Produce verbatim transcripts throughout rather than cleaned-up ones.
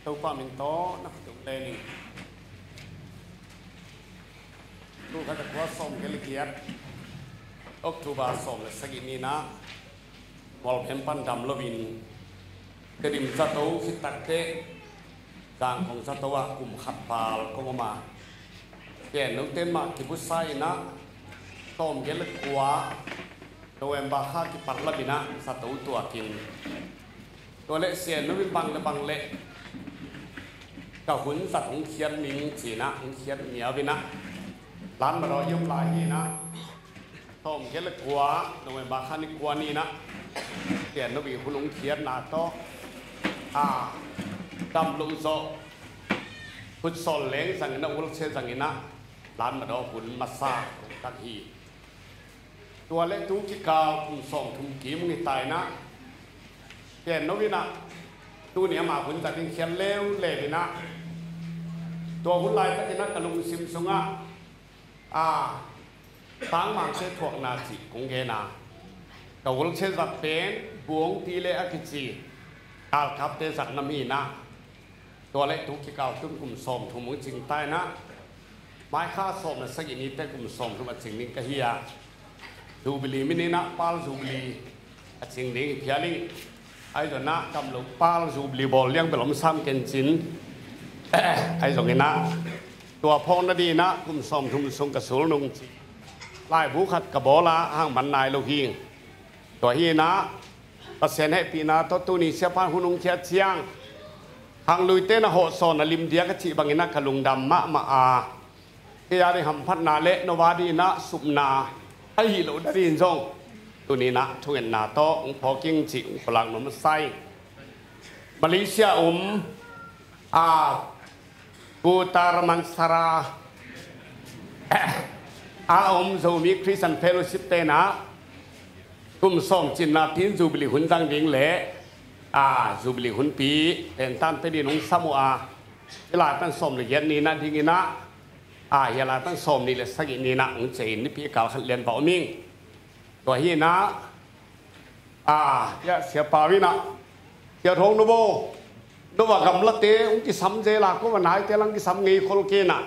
Topa min tawh na khutung le ning. Tu khat a kua sawm gel giat, October sawm le sagih ni-in ah, Mualphem pan dam loin, Tedim zato khit takteh, Zangkong zato ah kum khat val kong om a, Sia Enno ten mah kibusa in ah, sawm gel le kua November kha kipat lamin ah zato tuakin, tua leh Sia Enno in bang le bang le ka hun zat hong khiat ning ci-in ah hong khiat niau in ah, Lanmadaw i om lai hi-in ah, sawm gel le kua November kha ni kua ni-in ah, Sia Enno i hun hong khiatna tawh a dam lo zawh, khutsawl leng zangin ah, wheelchair zangin ah, Lanmadaw hun masa hong tak hi. Tua leh tu kikal kum sawmthum kim hong hi ta in ah, Sia Enno in ah tuni ama hun zat ding khial leuleu in ah, tua hun laitakin ah ka lungsim sungah a, tangmangte thuakna cih kong gen a, ka wheelchair zat pen Buangti le a kici galkapte zat nam hi-in ah, tua leh tu kikal tun kum sawmthum hong cing ta in ah, May kha sawm le sagih ni teh kum sawmthum a cing ding ka hi a, Jubilee min in ah Pearl Jubilee a cing ding hi phial ing. Ahi zongin ah dam lo Pearl Jubilee bawl liang bel om sam ken cin. Ahi zongin ah tua phawkna dingin ah kum sawmthum sung ka sulnung ci laibu khat ka bawl a, hang man nai lo hi. Tua hi-in ah Pasian hehpihna tawh tuni siapa hun hong khiat ciang, khangluite na hawhsawn a lim diak a cih bangin ah ka lungdam mahmah a, kei a ding hamphatna le no a dingin ah supna ahih loh nadingin zong tuni-in ah thungetna tawh hong phawk ing cih hong pulak nuam masa ing. Malaysia om a, Pu Dharmansara a om Zomi Christian Fellowship ten ah kum sawm cinna tin Jubilee hun zang ding le a, Jubilee hunpi tentan pia dingin hong sam uh a, hih lai pan sawm le giat ni-in ah dingin ah, a, hih lai pan sawmnih le sagih ni-in ah hong ciah in, Nipi kal khat lian va om ing. Tua hi-in ah, a, hia Sia Pau in ah, Sia Thawng, no baw, no va gamlate hong kisam zel a, ko va naite lang kisam ngei khol kei in ah,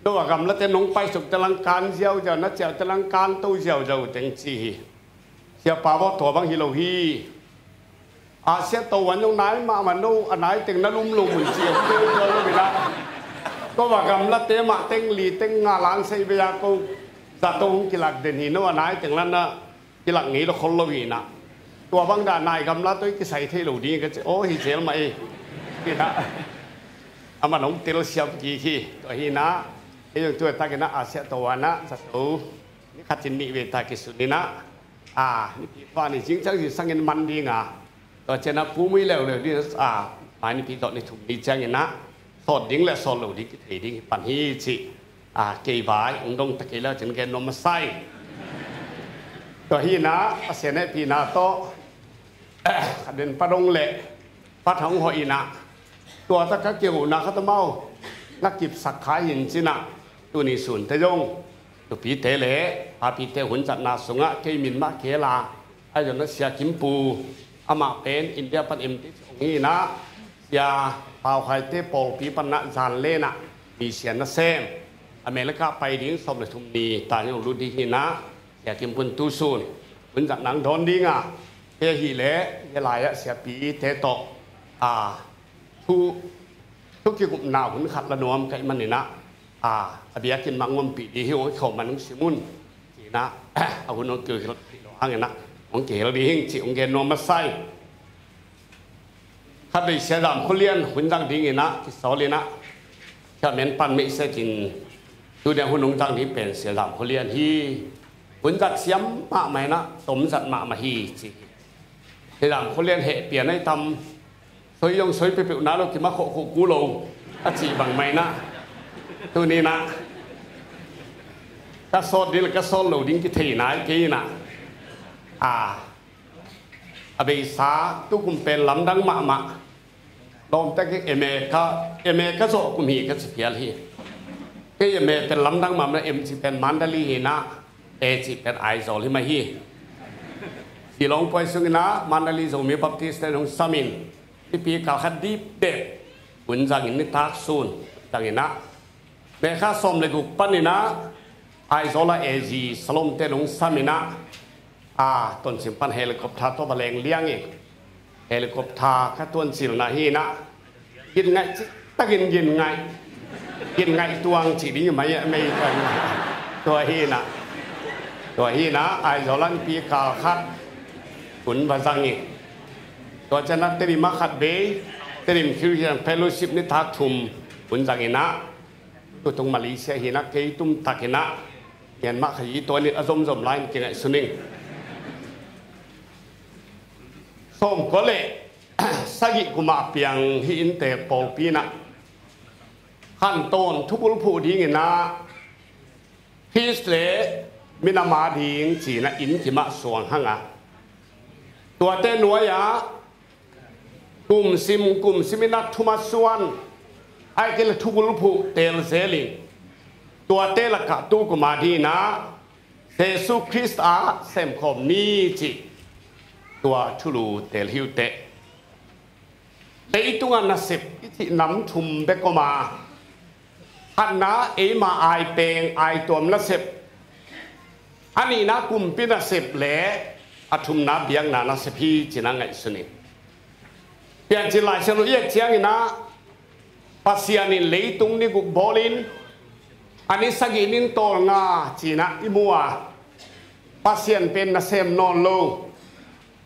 no va gamlate nong paisuk te lang kan ziauziau, na ciah te lang kan to ziauziau teng ci hi. Sia Pau aw, tua bang hi lo hi. A, Sia To Wan zong nai mahmah, no a nai teng na lum lo mun ci a, kei tua lo hi-in ah, ko va gamlate mah teng li teng nga lang sei ve a, ko zato hong kilak den hi, no a nai teng la na kilak ngei lo khol lo hi-in ah, tua bang dah nai gamla tawh i kisai thei lo ding ka ci, aw hi zel mah e. Hi-in ah, aman hong telsiam kik hi. Tua hi-in ah, ei zong tua takin ah, a, Sia To Wan ah zato ni khat in nih vei ta kisun in ah, a, Nipi khuani zing ciang hi sangin man ding a, tua ciang ah pu mui leuleu ding a, Mai Nipi tawh ni thum ni ciangin ah sawt ding le sawt lo ding kithei ding hi pan hi cih, a, kei vai hong dong ta kei le cin gen nuam masa ing. Tua hi-in ah Pasian hehpihna tawh, a, den Pa Dong le Pa Thang hawh in ah, tua tak a kihona khat amau na kipsak kha hi-in cin ah, tuni sunte zong nupite le papite hun zatna sungah kei min mah kei la, ahi zongin ah Sia Kim Pu, amah pen India pan M T hong hi-in ah, Sia Pau Khai te pawlpi pan ah zanlen ah mission nasem, America pai ding sawm le thum ni ta hi hong lut ding hi-in ah, Sia Kim Pu in tu sun hun zatna hong dawn ding a, kei ahih leh hih lai ah siapite tawh, a, thu, thu kigupna hun khat la nuam ka hih manin ah, a, a biakinn mah hong ompih ding hi, hong khawm man hong sim un, ci-in ah, a hun hong kihel theih loh hangin ah hong kihel ding hi ing cih hong gen nuam masa ing. Khatvei Sia Zam Khua Lian hun zang dingin ah kisawl in ah, Sia Men Pan Meih Set in, tuni a hun hong zang ding pen Sia Zam Khua Lian hi, hun zat siam mahmah in ah, tom zat mahmah hi ci hi. Sia Zam Khua Lian heh pian ahi tam, soi zong soi peuhpeuh nai lo, kimakhawh khawh kul lo a cih bangmah in ah, tuni in ah ka sawt ding le ka sawt lo ding kithei nai kei in ah, a, a beisa tukum pen lamdang mahmah. Lawmte kei M A ka, M A ka zawh kum hi ka ci phial hi. Kei M A pen lamdang mahmah, M cih pen Mandalay hi in ah, A cih pen Aizawl hi mah hi. Shillong puai sungin ah Mandalay Zomi Baptist te in hong sam in, Nipi kal khat dipdep hun zangin, nitak sun zangin ah, May kha sawm le guk panin ah Aizawl ah A G Salom te nong samin ah, a Tonzang pan helicopter tawh va leng liangin, helicopter ka tuancilna hi-in ah, gin ngaih cik takin gin ngaih, gin ngaih tuang cih ding hi mai, mei tuang. Tua hi-in ah, tua hi-in ah Aizawl ah nipi kal khat hun va zangin, tua ciang ah Tedim ah khat vei, Tedim Christian Fellowship nitak thum hun zangin ah, tutung Malaysia hi-in ah, kei tumtakin ah Myanmar kha hi, tua ni a zomzom lai-in kingaihsun ing. Sawmkua le sagih kum a piang hih innte pawlpi in ah, khantawn thubulphuh dingin ah, Khrist le minam a ding ci-in ah inn kim ah suang hang a, tuate nuai-ah kumsim kumsim in ah thumasuan, ahih kei leh thubulphuh teel zelin, tuate lakah tu kum a dingin ah Jesu Khrist ah semkhawm ni cih tua thulu teel hi uh teh. Leitungah nasep i cih nam thum bek om a, khatna eima aipeng aituam nasep, a nihna kumpi nasep le a thumna biakna nasep hi ci-in ah ngaihsun ing. Piancil Lai Siangtho i et ciangin ah, Pasian in leitung ni guk bawlin, a ni sagih in tawlnga ci-in ah i mu a, Pasian pen nasem nawn lo,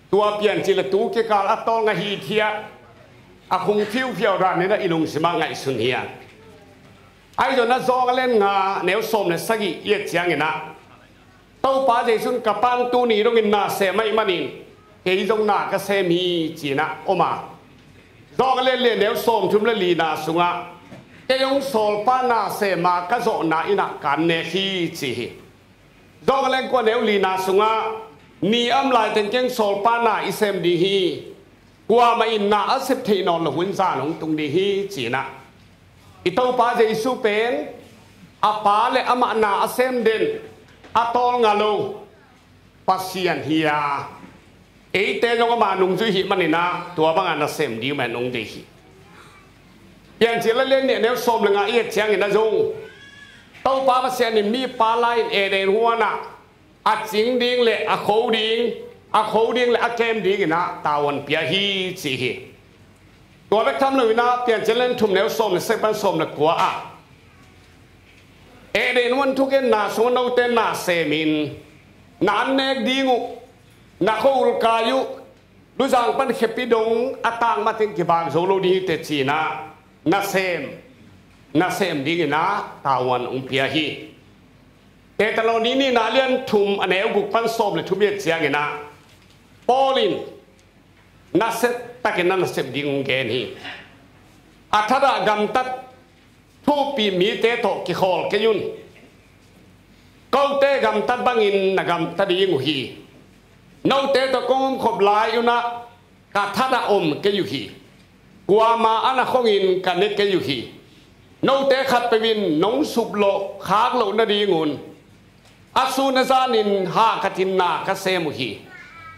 tua Piancil le tu kikal a tawlnga hithiat, a khung phiuphiau dan in ah i lungsim ah ngaihsun hi a. Ahi zongin ah Johan a lian nga neu sawm le sagih i et ciangin ah, Topa Jesu in, "Ka Pa'n tuni dongin na sem ahih manin kei zong na ka sem hi," ci-in ah om a. Johan a lian li neu sawmthum le lina sungah, "Kei hong sawlpa na sem a, ka zawhna in ah ka an nek hi," ci hi. Johan a lian kua neu lina sungah, "Ni a om laiteng kei hong sawlpa na i sem ding hi. Kuamah in na a sep theih nawn lo hun zan hong tung ding hi," ci-in ah. I Topa Jesu pen a Pa le amah na a sem den, a tawlnga lo Pasian hi a, eite zong ama nungzui i hih manin ah tua banga nasem ding mah hong deih hi. Piancil a lian nih neu sawm le nga i et ciangin ah zong, Topa Pasian in mipa la-in Eden huan ah a cing ding le a kho ding, a kho ding le a kem dingin ah tavuan pia hi ci hi. Tua bek tham loin ah Piancil a lian thum neu sawm le sagih pan sawm le kua ah, "Eden huan thugenna sungah note na semin, na an nek ding uh, na khua-ul kai uh, luzang pan khepi dong a tak mateng kibang zo lo ding hi teh," ci-in ah nasem, nasem dingin ah tavuan hong pia hi. Thesalonika nihna lian thum a neu guk pan sawm le thum i et ciangin ah, Paul in nasia takin ah nasep ding hong gen hi. "A thadah gamtat thupih mite tawh kikhawl kei un. Kote gamtat bangin na gamta ding uh hi. Note tawh kong omkhop lai un ah ka thadah om kei uh hi. Kuamah a na khongin ka ne kei uh hi. Note khatpeuh in nong suplawh khak loh nadingun a sun a zanin hahkatin na ka sem uh hi.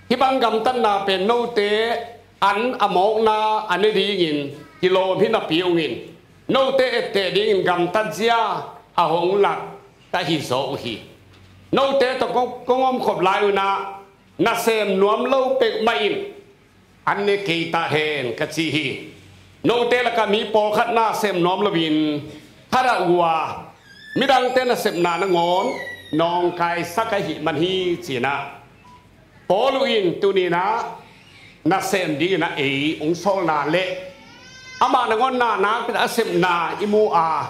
Hih bang gamtatna pen note an a mawkna a ne dingin kilawm hi napi ung in, note etteh dingin gamtatzia a hong lak ka hi zaw uh hi. Note tawh kong, kong omkhop lai un ah nasem nuam lo peuhmah in an ne kei ta hen," ka ci hi. Note lakah mi pawlkhat nasem nuam loin thadah uh a, midangte nasepna nangawn nawngkaisak ahih man hi ci-in ah, Paul in tuni-in ah nasem dingin ah ei hong sawlna le amah nangawn na nakpi-in a sepna i mu a,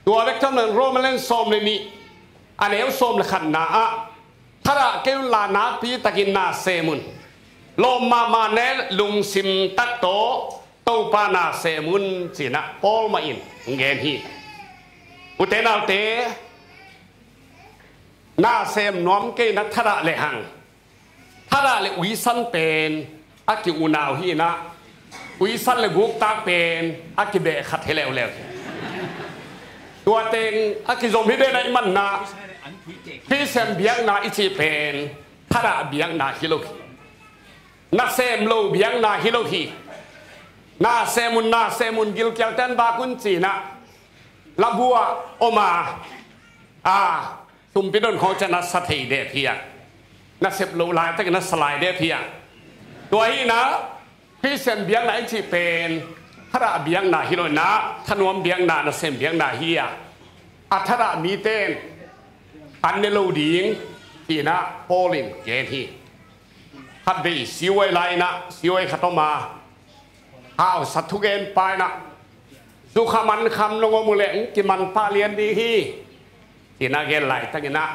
tua bek tham loin Rom a lian sawm le nih a neu sawm le khatna ah, "Thadah kei un la, nakpi takin na sem un. Lawm mahmah na hih leh lungsim tak tawh Topa na sem un," ci-in ah Paul mah in hong gen hi. Ute naute, nasem nuam kei in ah thadah lehang, thadah le uisan pen a ki-unau hi-in ah, uisan le guktak pen a kibeh khat hi leuleu hi. Tua teng a kizom hi den ahih manin ah, Khristian biakna i cih pen thadah biakna hi lo hi. Nasem lo biakna hi lo hi. Na sem un, na sem un, gilkial ten bak un ci-in ah labu ah om a, a sumpi don khawng ciang na sa thei dep hi a, na sep loh laitakin na sa lai dep hi a. Tua hi-in ah Khristian biakna i cih pen thadah biakna hi lo-in ah thanuam biakna, nasem biakna hi a, a thadah mite in an ne lo ding ci-in ah Paul in gen hi. Khatvei C Y lai-in ah, C Y khat om a, hausa thugenpa in ah, zukham ankham nong om uh leh hong kiman pah lian ding hi, ci-in ah gen laitakin ah,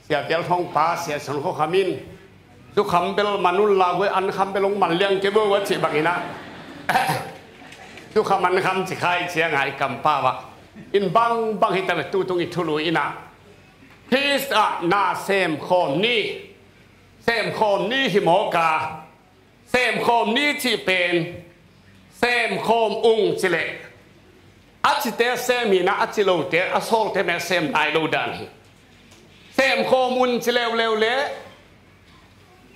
Sia Pial Thawng pa, Sia Sun Khaw Kham in, zukham bel man un la, guai ankham bel hong man liang kei bo a cih bangin ah, zukham ankham ci kha i ciang a, i kampau ah in bangbang hi ta leh tutung i thulu in ah, Khrist ah na sem khawm ni, sem khawm ni hi mawk a, sem khawm ni cih pen sem khawm ung ci leh a cite sem hi-in ah, a ci lote, a sawlte mah sem nai lo dan hi. Sem khawm un ci leuleu leh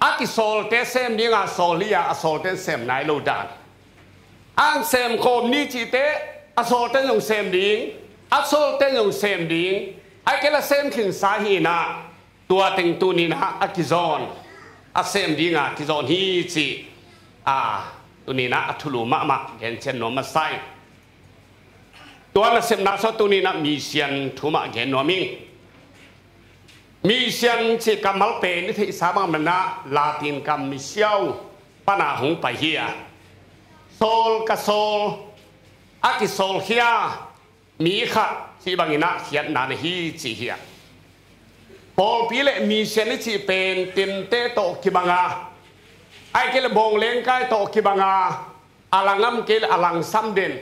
a kisawlte sem ding a, sawl hi a, a sawlte sem nai lo dan. Ang sem khawm ni cihte a sawlte zong sem ding, a sawlte zong sem ding, ahih kei leh sem khinsa hi-in ah, tua teng tuni-in ah a kizawn, a sem ding a kizawn hi cih a, tuni-in ah a thulu mahmah gen ciat nuam masa ing. Tua nasepna sung tuni-in ah mission thu mah gen nuam ing. Mission cih kammal pen i theihsa bang manin ah Latin kam missio pan a hong pai hi a, sawl, ka sawl, a kisawlkhia mi khat cih bangin ah khiatna na hi ci hi a. Pawlpi le mission i cih pen tente tawh kibang a, ahih kei leh bawnglengkai tawh kibang a, a lang ngam kei leh a langsam den,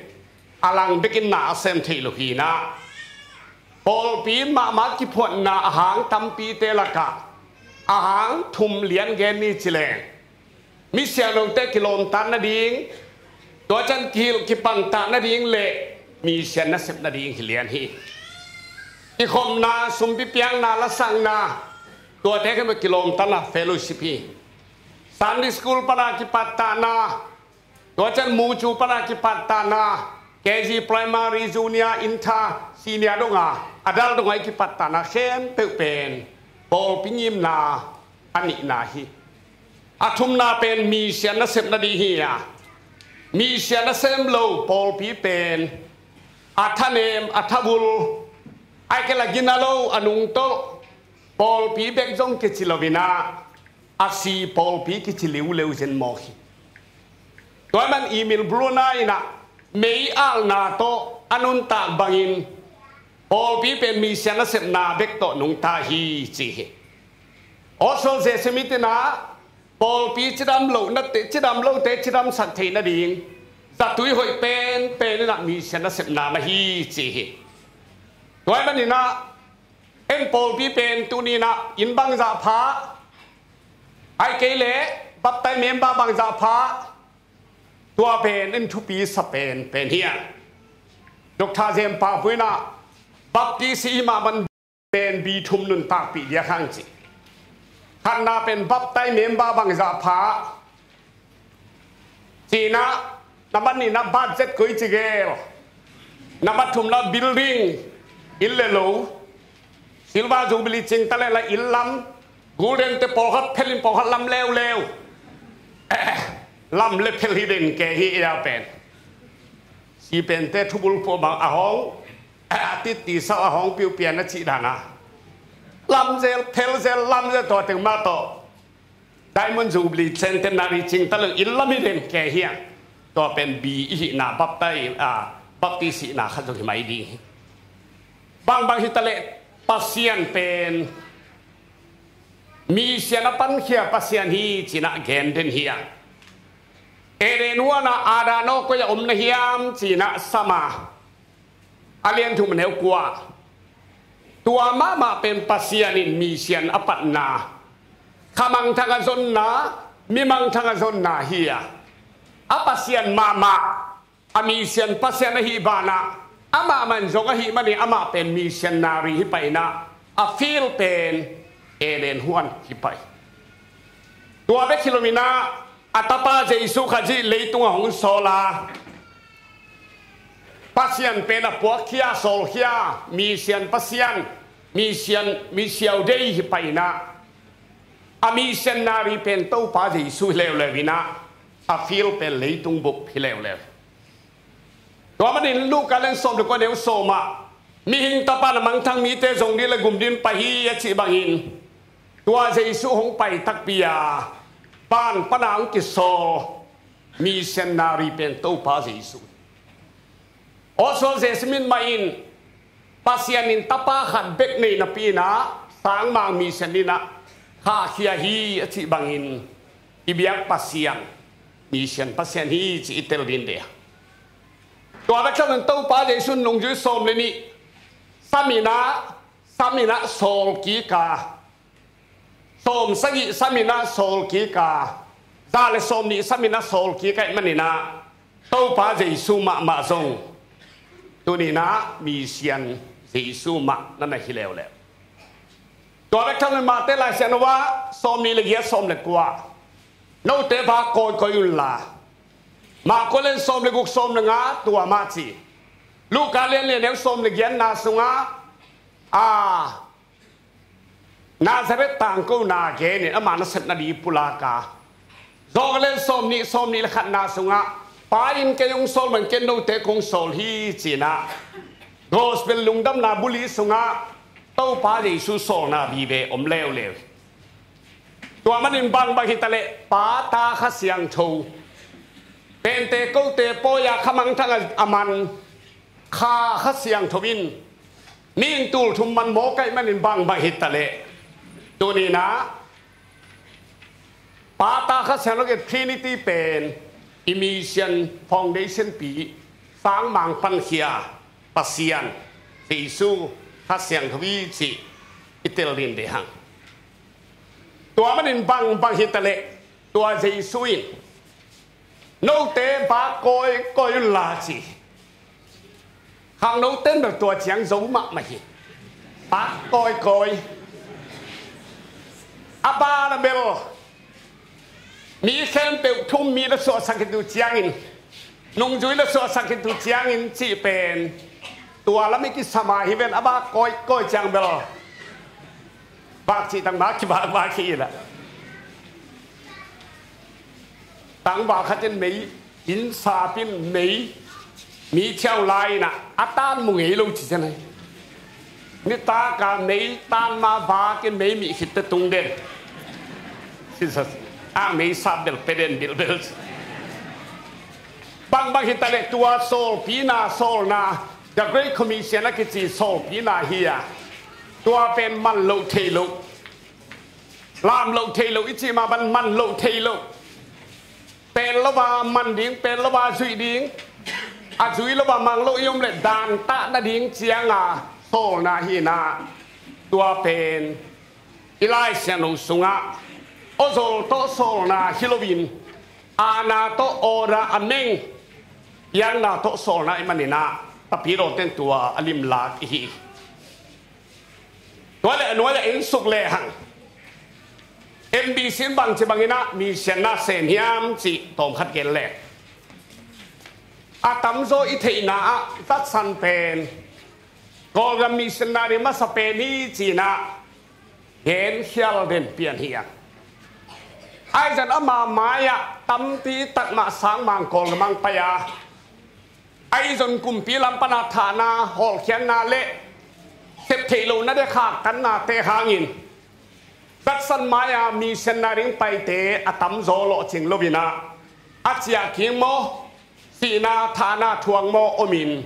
a lang bekin na a sem theih loh hi-in ah, pawlpi mahmah kiphuanna a hang tampite lakah a hang thum lian gen ni ci leng, mi siangthote kilawmtat nading, tua ciang kihilh kipangtah nading le mission nasep nading hi lian hi. Kikhopna, sumpi piakna, lasakna, tuate khempeuh kilawmtatna fellowship hi. Sunday school pan a kipattahna, tua ciang mucu pan a kipattahna, K G, primary, junior, inter, senior dong a, adult dong a i kipattahna khempeuh pen pawlpi ngimna a nihna hi. A thumna pen mission nasep nading hi a, mission nasem lo pawlpi pen a thanem, a thabul, ahih kei leh a gina lo, a nungtolh pawlpi bek zong kici lo-in ah, a si pawlpi kici liuleu zen mawk hi. Tua ahih manin Emil Brunner in ah mei alna tawh a nuntak bangin pawlpi pen mission nasepna bek tawh nungta hi ci hi. Oswald J. Smith in ah pawlpi cidam lohnate, cidam lote cidamsak theih nading zatui hoih penpen in ah mission nasepna mah hi ci hi. Tua ahih manin ah en pawlpi pen tuni-in ah inn bangzah pha, ahih kei leh baptize member bangzah pha, tua pen en thupi sa penpen hi a. Doctor Jem Pak Pu in ah Baptist i hih mah bang pen bi thum nuntakpih diak hang ci. Khatna pen baptize member bangzah pha, ci-in ah, na man nihna budget koi ci gel, na man thumna building, inn le lo, Silver Jubilee cing ta leh la inn lam, Golden te pawlkhat phel in pawlkhat lam leuleu. Lam le phel hi den kei hi ei a pen. Si pente thubul pua bang a hawng, a titti sau a hawng piupian a cih dan a, lam zel, phel zel, lam zel, tua teng mah tawh Diamond Jubilee Centenary cing ta leng inn lam hi den kei hi a. Tua pen bi i hihna baptize, a, Baptist hihna khat zong hi mai ding hi. Bangbang hi ta leh Pasian pen mission a pankhia Pasian hi ci-in ah gen den hi a. Eden huan ah Adam aw koi ah om na hiam ci-in ah sam a, a lian thum a neu kua. Tua mahmah pen Pasian in mission a patna, kha mangthang a zonna, mi mangthang a zonna hi a. A Pasian mahmah, a mission Pasian ahih banah, amah man zong ahih manin amah pen missionary hi pai-in ah, a field pen Eden huan hi pai. Tua bek hi lo-in ah, A Tapa Jesu Khazih leitungah hong sawl a, Pasian pen a puakkhia, sawlkhia, misian Pasian, misian, misiau dei hi paina, a missionary pen Topa Jesu hi leuleu inah, a field pen leitung bup hi leuleu. Tua manin Luka lian sawm le kua neu sawm ah, mihing Tapa in a mangthang mite zong ding le gum dingin pai hi a cih bangin, tua Jesu hong pai takpi a, pan pana hong kisawl missionary pen Topa Jesu. Oswald J. Smith mah in, Pasian in Tapa khat bek nei napi inah, sangmang mission inah khahkhia hi a cih bangin, i biak Pasian misian Pasian hi cih i tel ding deh. Tua bek thanin Topa Jesu in nungzui sawm le nih sam inah, sam inah sawl kik a, sawm sagih sam inah sawl kik a, za le sawm nih sam inah sawl kik ahih maninah, Topa Jesu mahmah zong tuni inah misian Jesu mah na na hi leuleu. Tua bek thanin Mate Lai Siangtho ah sawm nih le giat, sawm le kua, note vak kawikawi unla. Marko lian sawm le guk, sawm le nga, tua mah ci. Luka lian li neu sawm le giatna sungah, a, Nazareth tangkona genin ama nasepna ding pulak a, Johan lian sawm nih, sawm nih le khatna sungah, Pa in kei hong sawl bangin kei note kong sawl hi ci inah, Gospel lungdamna buli sungah Topa Jesu sawlna vive om leuleu. Tua manin bangbang hitaleh Pa, Ta, Kha Siangtho, Pentecost pawi a kha mangthang a, a man Kha, Kha Siangtho in mi in tul thum man mawk ahih manin bangbang hitaleh, tuni inah Pa, Ta, Kha Siangtho kei Trinity pen i mission foundation pi, sangmang pankhia Pasian, Jesu, Kha Siangtho hi cih i tel ding deh hang. Tua manin bangbang hitaleh, tua Jesu in note vak kawikawi unla ci. Khangnote in bel tua ciang zo mahmah hi. Vak kawikawi. A ban a bel mi khempeuh thu-um mi la suahsak hi tu ciangin, nungzui la suahsak hi tu ciangin cih pen tua lam i kisam a hi ven, a vak kawikawi ciang bel vak cih tangval kivakvak hi inah, tangval khat in mei, inn sap in mei, mi thiau lai inah a tan mu ngei lo ci cian hi. Nitak a mei tan ma vak in mei mih khit teh tung den. Sisan, a mei sap bel pe den bilbel. Bangbang hitaleh tua sawlpina, sawlna, The Great Commission a kici sawlpina hi a, tua pen man loh thei loh, lam loh thei loh i cih mah bang, man loh thei loh, pel lo a man ding, pel lo a zuih ding, a zui lo a mang loh i om leh dantah nading cianga sawlna hi inah, tua pen i Lai Siangtho sungah awzawl tawh sawlna hi loin, aana tawh, order, a meng, piakna tawh sawlna ahih maninah, Tapidaw ten tua a limlak i hi. Tua le a nuai-ah en suk lehang, M B C in bangci banginah mission na sem hiam cih tawmkhat gen le. A tamzaw i theihna ah zatsan pen Kawlgam missionary masa pen hi cinah genkhial den pian hi a. Ahi zong ama mai-ah tampi takmah sangmang Kawlgam ah pai a, ahi zong kumpi lam pana thahna, hawlkhiatna le sep theih lohna dek khaktanna te hangin zatsan mai-a missionary ding paite a tamzaw lawhcing loinah a ciah kik maw, sihna thahna thuak maw omin,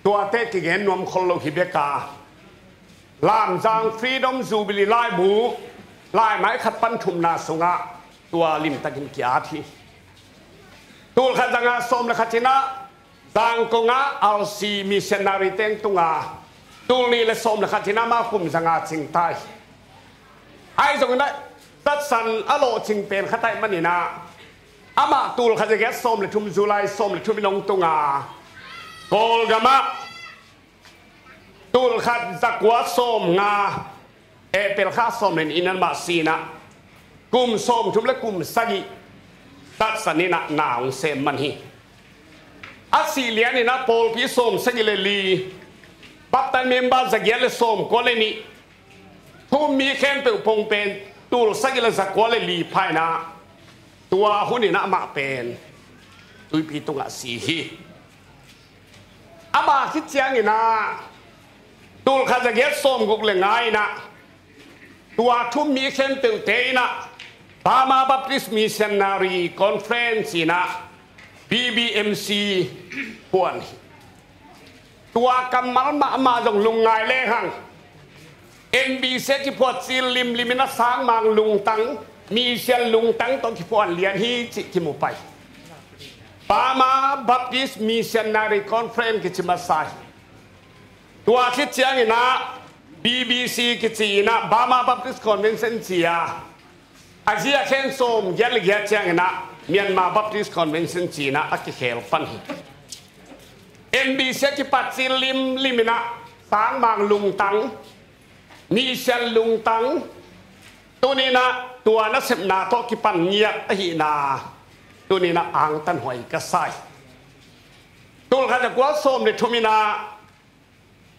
tuate kigen nuam khol lo hi bek a, Lamzang Freedom Jubilee laibu, laimai khat pan thumna sungah tua limtakin ki-at hi. Tul khat zanga sawm le khat cinah Zangkong ah R C missionary teng tunga, tul nih le sawm le khat cinah amah kum zanga cingta hi. Ahi zongin ah zatsan a lawhcing pen khat ahih maninah amah tul khat zagiat sawm le thum, July sawm le thum in hong tunga, Kawlgam ah tul khat zakua sawmnga, April kha sawm le nih in amah sinah kum sawmthum le kum sagih Judson in ah na hong sem man hi. A sih lian in ah pawlpi sawmsagih le li, baptism member zagiat le sawmkua le nih, thu-um mi khempeuh pong pen tul sagih le zakua le li pha in ah, tua hun in ah amah pen tuipi tungah si hi. Ama khit ciangin ah tul khat zagiat sawmguk le nga in ah tua thu-um mi khempeuhte in ah Burma Baptist Missionary Conference in ah B B M C phuan hi. Tua kammal mahmah zong lungngai lehang, M B C a kiphuat cil limlim in ah sangmang lungtang, mission lungtang tawh kiphuan lian hi cih kimu pai. Burma Baptist Missionary Conference kici masa hi. Tua khit ciangin ah B B C kici in ah Burma Baptist Convention ci a, a zia khen sawmgiat le giat ciangin ah Myanmar Baptist Convention ci in ah a kikhel pan hi. M B C a kipat cil limlim in ah sangmang lungtang, mission lungtang, tuni in ah tua nasepna tawh kipan ngiat ahihna tuni in ah angtanhuai ka sa hi. Tul khat zakua sawm le thum in ah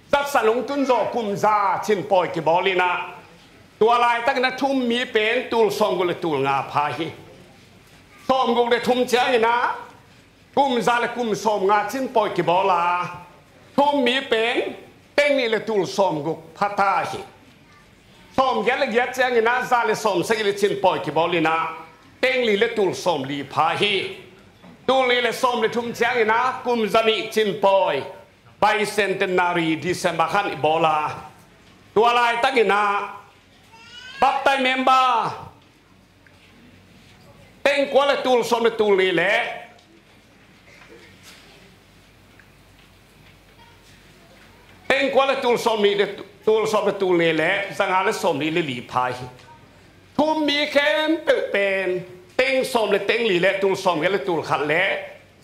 Judson hong tun zawh kum za cin pawi kibawl in ah, tua laitakin ah thu-um mi pen tul sawmguk le tul nga pha hi. Sawmguk le thum ciangin ah kum za le kum sawmnga cin pawi kibawl a, thu-um mi pen teng nih le tul sawmguk pha ta hi. Sawmgiat le giat ciangin ah za le sawmsagih le cin pawi kibawl in ah, teng li le tul sawmli pha hi. Tul nih le sawm le thum ciangin ah kum zanih cin pawi, Bicentenary December khan i bawl a, tua laitakin ah baptism member teng kua le tul sawm le tul nih le, teng kua le tul sawm nih le, tul sawm le tul nih le zanga le sawmli le li pha hi. Thu-um mi khempeuh pen teng sawm le teng li le tul sawmgiat le tul khat le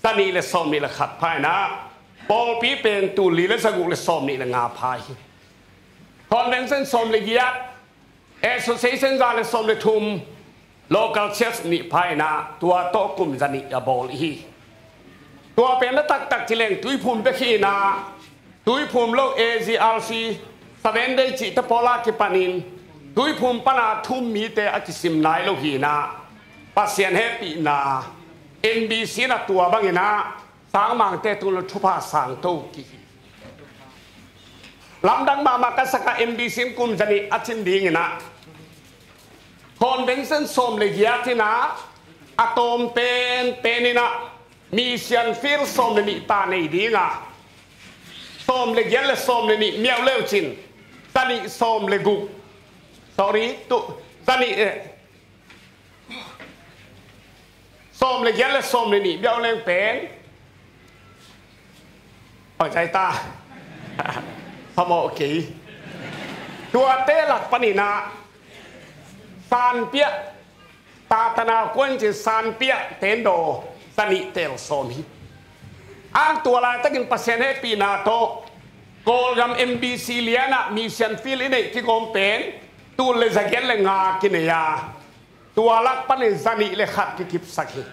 zanih le sawmnih le khat pha in ah, pawlpi pen tul li le zaguk le sawmnih le nga pha hi. Convention sawm le giat, association za le sawm le thum, local church nih pha in ah, tua tawh kum zanih a bawl hi. Tua pen a taktak ci leng Tuiphum bek hi in ah, Tuiphum lo A G R C, Seven Day cihte pawl a kipanin Tuiphum pan a thu-um mite a kisim nai lo hi in ah, Pasian hehpihna, M B C in ah tua bangin ah sangmangte tung lo thupha sang to kik hi. Lamdang mahmah ka sak a, M B C in kum zanih a cin dingin ah convention sawm le giat in ah, a tawm pen pen in ah mission field sawm le nih ta nei ding a, sawm le giat le sawm le nih miauh leu cin, zanih sawm le guk, sorry, tu, zanih, eh, sawm le giat le sawm le nih biau leng pen, oi, cai ta. Phamawh kei. Tuate lak panin ah sanpiah, tatanau kuan cin sanpiah tendaw zanih tel sawm hi. Ang tua laitakin Pasian hehpihna tawh Kawlgam M B C lian ah mission field i neih kigawm pen tul le zagiat le nga kinei a, tua lak panin zanih le khat kikipsak hi.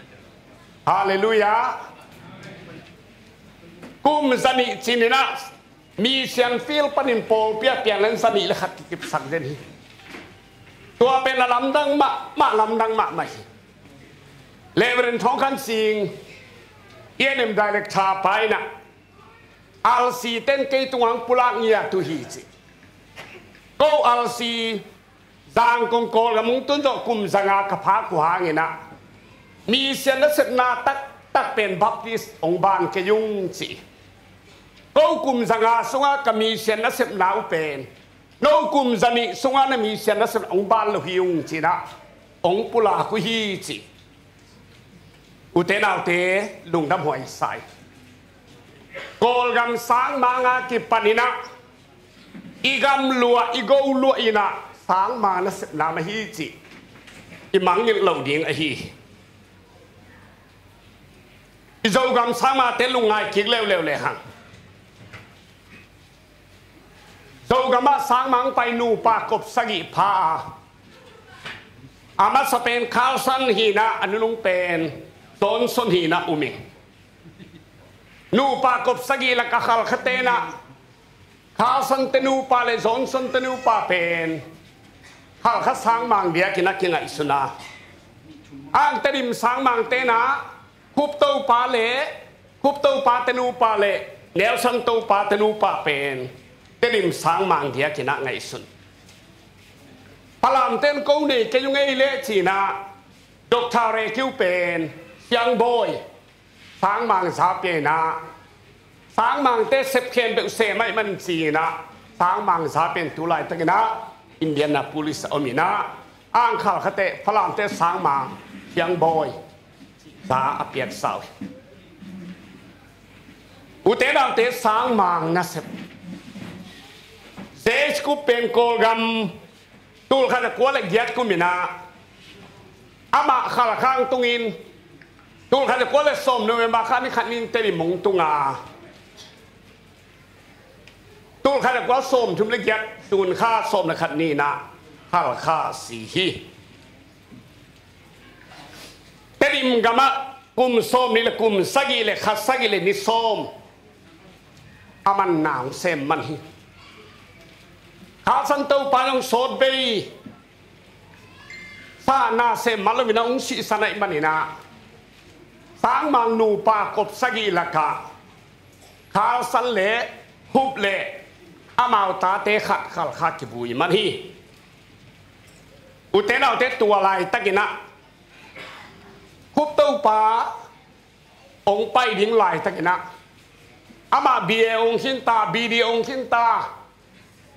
Halleluiah. Kum zanih cin in ah mission field panin pawlpi a piang leng zanih le khat kikipsak den hi. Tua pen a lamdang mahmah, lamdang mahmah hi. Reverend Thawng Khan Sing, E and M director pa in ah, R C ten kei tungah pulak ngiat uh hi ci. Ko R C Zangkong Kawlgam hong tun zawh kum zanga ka phak uh hangin ah, mission nasepna taktak pen Baptist hong ban kei ung ci. Ko kum zanga sungah ka mission nasepna uh pen no kum zanih sungah na mission nasepna hong ban lo hi ung ci-in ah hong pulak uh hi ci. Ute naute, lungdam huai sa hi. Kawlgam sangmang a kipanin ah i gam luah, i go luah in ah sangmang nasepna mah hi cih i mangngilh lo ding ahi hi. I Zogam sangmangte lungngai kik leuleu lehang, Zogam ah sangmang pai nupa kop sagih pha a, A masa pen Carson hi-in ah, a nunung pen Johnson hi-in ah um hi. Nupa kop sagih lak a Khalkha tenah Carson te nupa le Johnson te nupa pen Khalkha sangmang diakin a kingaihsun a, a ang Tedim sangmang tenah Khup Topa le, Khup Topa te nupa le Nelson Topa te nupa pen Tedim sangmang diakin a ngaihsun. Falam ten ko nei kei ung ei leh ci-in ah Doctor Rekiu pen Siangbawi sangmang za pia-in ah, sangmangte sep khempeuh sem ahih man ci-in ah, sangmang za pia-in tu laitakin ah Indianapolis a om in ah, a ang Khalkhate, Falamte sangmang Siangbawi za a piaksa uh hi. Ute naute, sangmang nasep. J H Khup pen Kawlgam tul khat za kua le giat kum in ah, amah Khalkha hong tung in, tul khat za kua le sawm November kha ni khat ni-in Tedim hong tung a, tul khat za kua sawm thum le giat June kha sawm le khat ni-in ah Khalkha si hi. Tedim gamah kum sawm nih le kum sagih le kha sagih le ni sawm a manna hong sem man hi. Carson Topa in hong sawt bei sa na sem man lo-in ah hong sihsan ahih manin ah, sangmang nupa kop sagih lakah Carson le Khup le amau tate khat Khalkha kivui man hi. Ute naute, tua laitakin ah Khup Topa hong pai ding laitakin ah, amah B A hong khin ta, B D hong khin ta,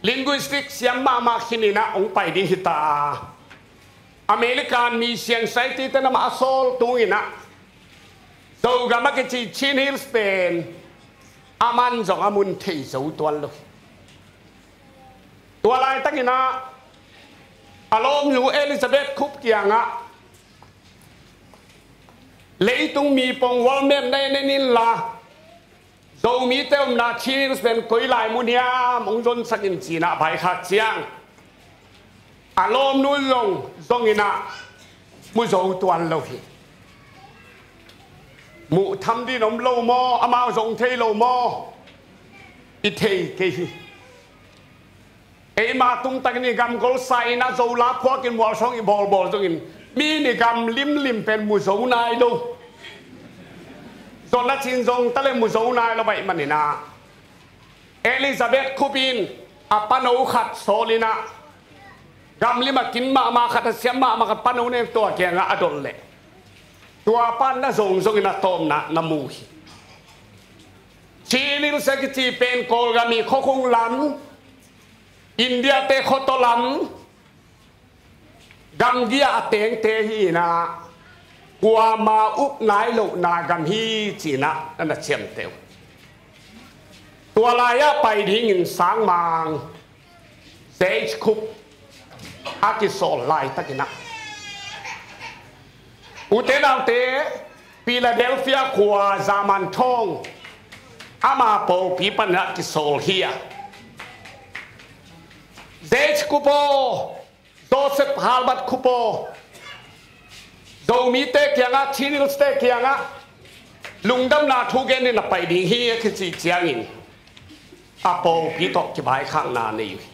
linguistic siam mahmah khin in ah hong pai ding hi ta a, American Mission Society ten amah a sawl tung in ah, Zogam a kici Chin Hills pen aman zong a mun thei zo tuan lo hi. Tua laitakin ah a lawmnu Elizabeth Khup kiangah, leitung mipong world map na en en inla, Zomite omna Chin Hills pen koi lai mun hiam hong zonsak in ci-in ah vaikhak ciang, a lawmnu zong zong in ah mu zo tuan lo hi. Muh tham ding om lo maw, amau zong thei lo maw? I thei kei hi. Eima tumtakin i gam golsa in ah Zo la phuakin mualsawng i bawlbawl zongin, mi in i gam limlim pen mu zo nai lo. Zon a cin zong ta le mu zo nai lo ahih manin ah, Elizabeth Khup in a pano khat sawl in ah, gam lim a kin mahmah khat, a siam mahmah khat pano nei, tua kiangah a dolh leh, tua pan na zong zongin a tawpna na mu hi. Chin Hills a kici pen Kawlgam i khuakhung lam, India te khuataw lam, gamgi a tengte hi in ah, kuama uk nai lohna gam hi ci-in ah na na ciamteh uh. Tua lai-ah pai dingin sangmang J H Khup a kisawl laitakin ah, ute naute, Philadelphia khua Zaman thawng ama pawlpi panin ah kisawl hi a, J H Khup aw, Joseph Halbert Khup aw, Zomite kiangah, Chin Hills te kiangah lungdamna thu gen in a pai ding hi a kicih ciangin, a pawlpi tawh kivaikhakna nei uh hi.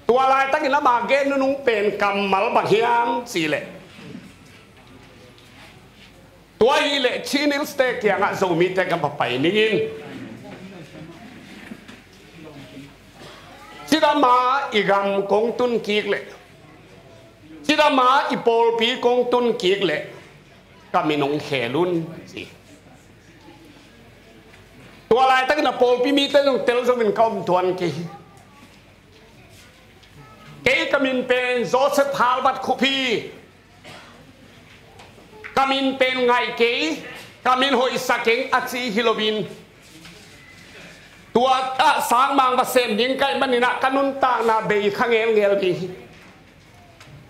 Tua laitakin ama gen nunung pen kammal bang hiam cih leh, tua hileh Chin Hills te kiangah Zomite gam a pai ning in, cidam a i gam kong tun kik leh, cidam a i pawlpi kong tun kik leh, ka min hong khel un, ci. Tua laitakin a pawlpi mite zong tel zo in ka om tuan kei hi. Kei ka min pen Joseph Halbert Khup hi. Ka min pen ngaih kei, ka min hoihsa keng a ci hi loin, tua ah sangmang va sem ding ka hih manin ah ka nuntakna bei kha ngelngel ding hi.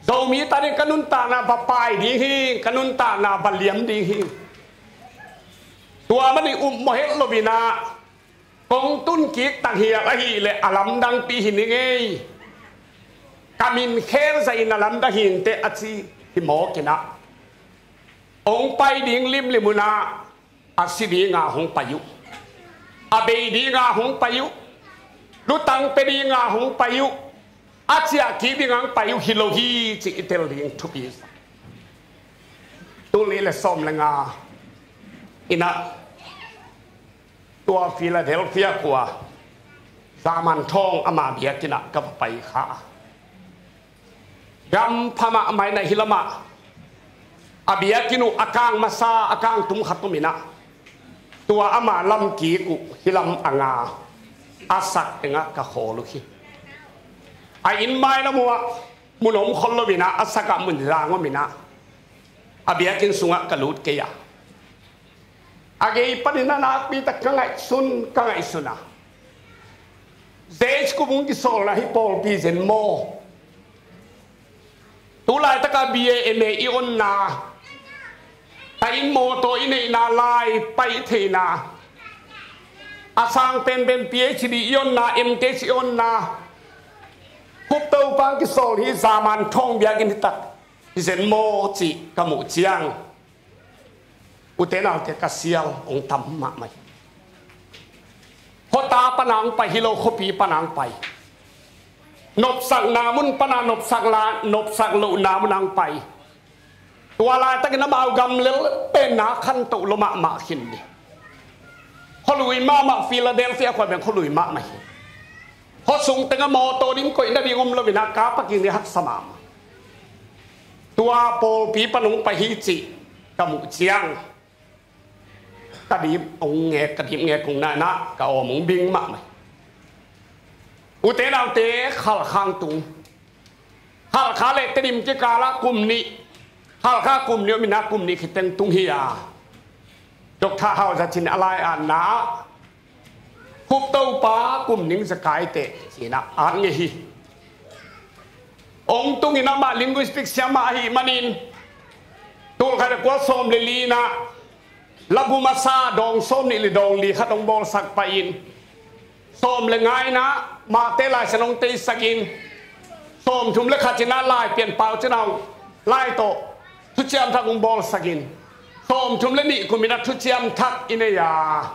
Zomi ta ding ka nuntakna va pai ding hi, ka nuntakna va liam ding hi. Tua manin upmawh het loin ah, kong tun kik tak hial ahih leh a lamdangpi hi ning ei. a min khel zahin a lamdang hinteh a ci hi mawk inah, hong pai ding limlim unah a si dinga hong pai uh, a bei dinga hong pai uh, lutang pia dinga hong pai uh, a ciah kik dinga hong pai uh hi lo hi cih i tel ding thupi. Tul nih le sawm le nga inah tua Philadelphia khua Zaman Thawng ama biakinn ah ka va pai kha. Gampha mahmah inah hih lamah a biakinn uh a kang masa a kang tum khat om inah, tua ama lamkik uh hih lam a nga a sak tengah ka khawl uh hi. A inn mailam uh ah mun om khol lo inah, a sakah mun zang om inah, a biakinn sungah ka lut kei a, a gei panin a nakpi tak ka ngaihsun, ka ngaihsun a, J H Kup hong kisawlna hih pawlpi zen maw? Tu laitakah B A M A i onna, ta in mawtaw i neihna lai pai theihna, a sang penpen P H D i onna, M Th i onna, Kup Topa hong kisawl hih Zaman Thawng biakinn hi tak hi zen maw cih ka muh ciang, ute naute, ka sial hong tam mahmah hi. Khuata pana hong pai hi lo, khuapi pana hong pai. Nopsakna mun pana nopsak la, nopsak lohna mun hong pai. Tua laitakin amau gam lel penna khantoh lua mahmah khin hi. Khualui mahmah, Philadelphia khua beng khualui mahmah hi. Khuasung tengah mawtaw ding koih nading om lo inah, ka pakin i haksa mahmah. Tua pawlpi pan hong pai hi cih ka muh ciang, ka dip hong ngek, ka dip ngek hong na inah ka awm hong bing mahmah hi. Ute naute, Khalkha hong tung. Khalkha le Tedim kikalah kum nih, Khalkha kum nih om inah kum nih khit teng tung hi a, Doctor Hau Za Cin a lai-atna ah Kup Topa kum ning zekai teh ci-in ah at ngei hi. Hong tung inah amah linguistic siamah ahih manin, tul khat le kua sawm le li inah labu masa dawng sawm nih le dawng li khat hong bawlsak pah in, sawm le nga inah Mate Lai Siangtho hong teisak in, sawmthum le khat inah Laipian Pau Cin Aung Hlaing tawh Thuciam Thak hong bawlsak in, sawmthum le nih kum inah Thuciam Thak i nei a,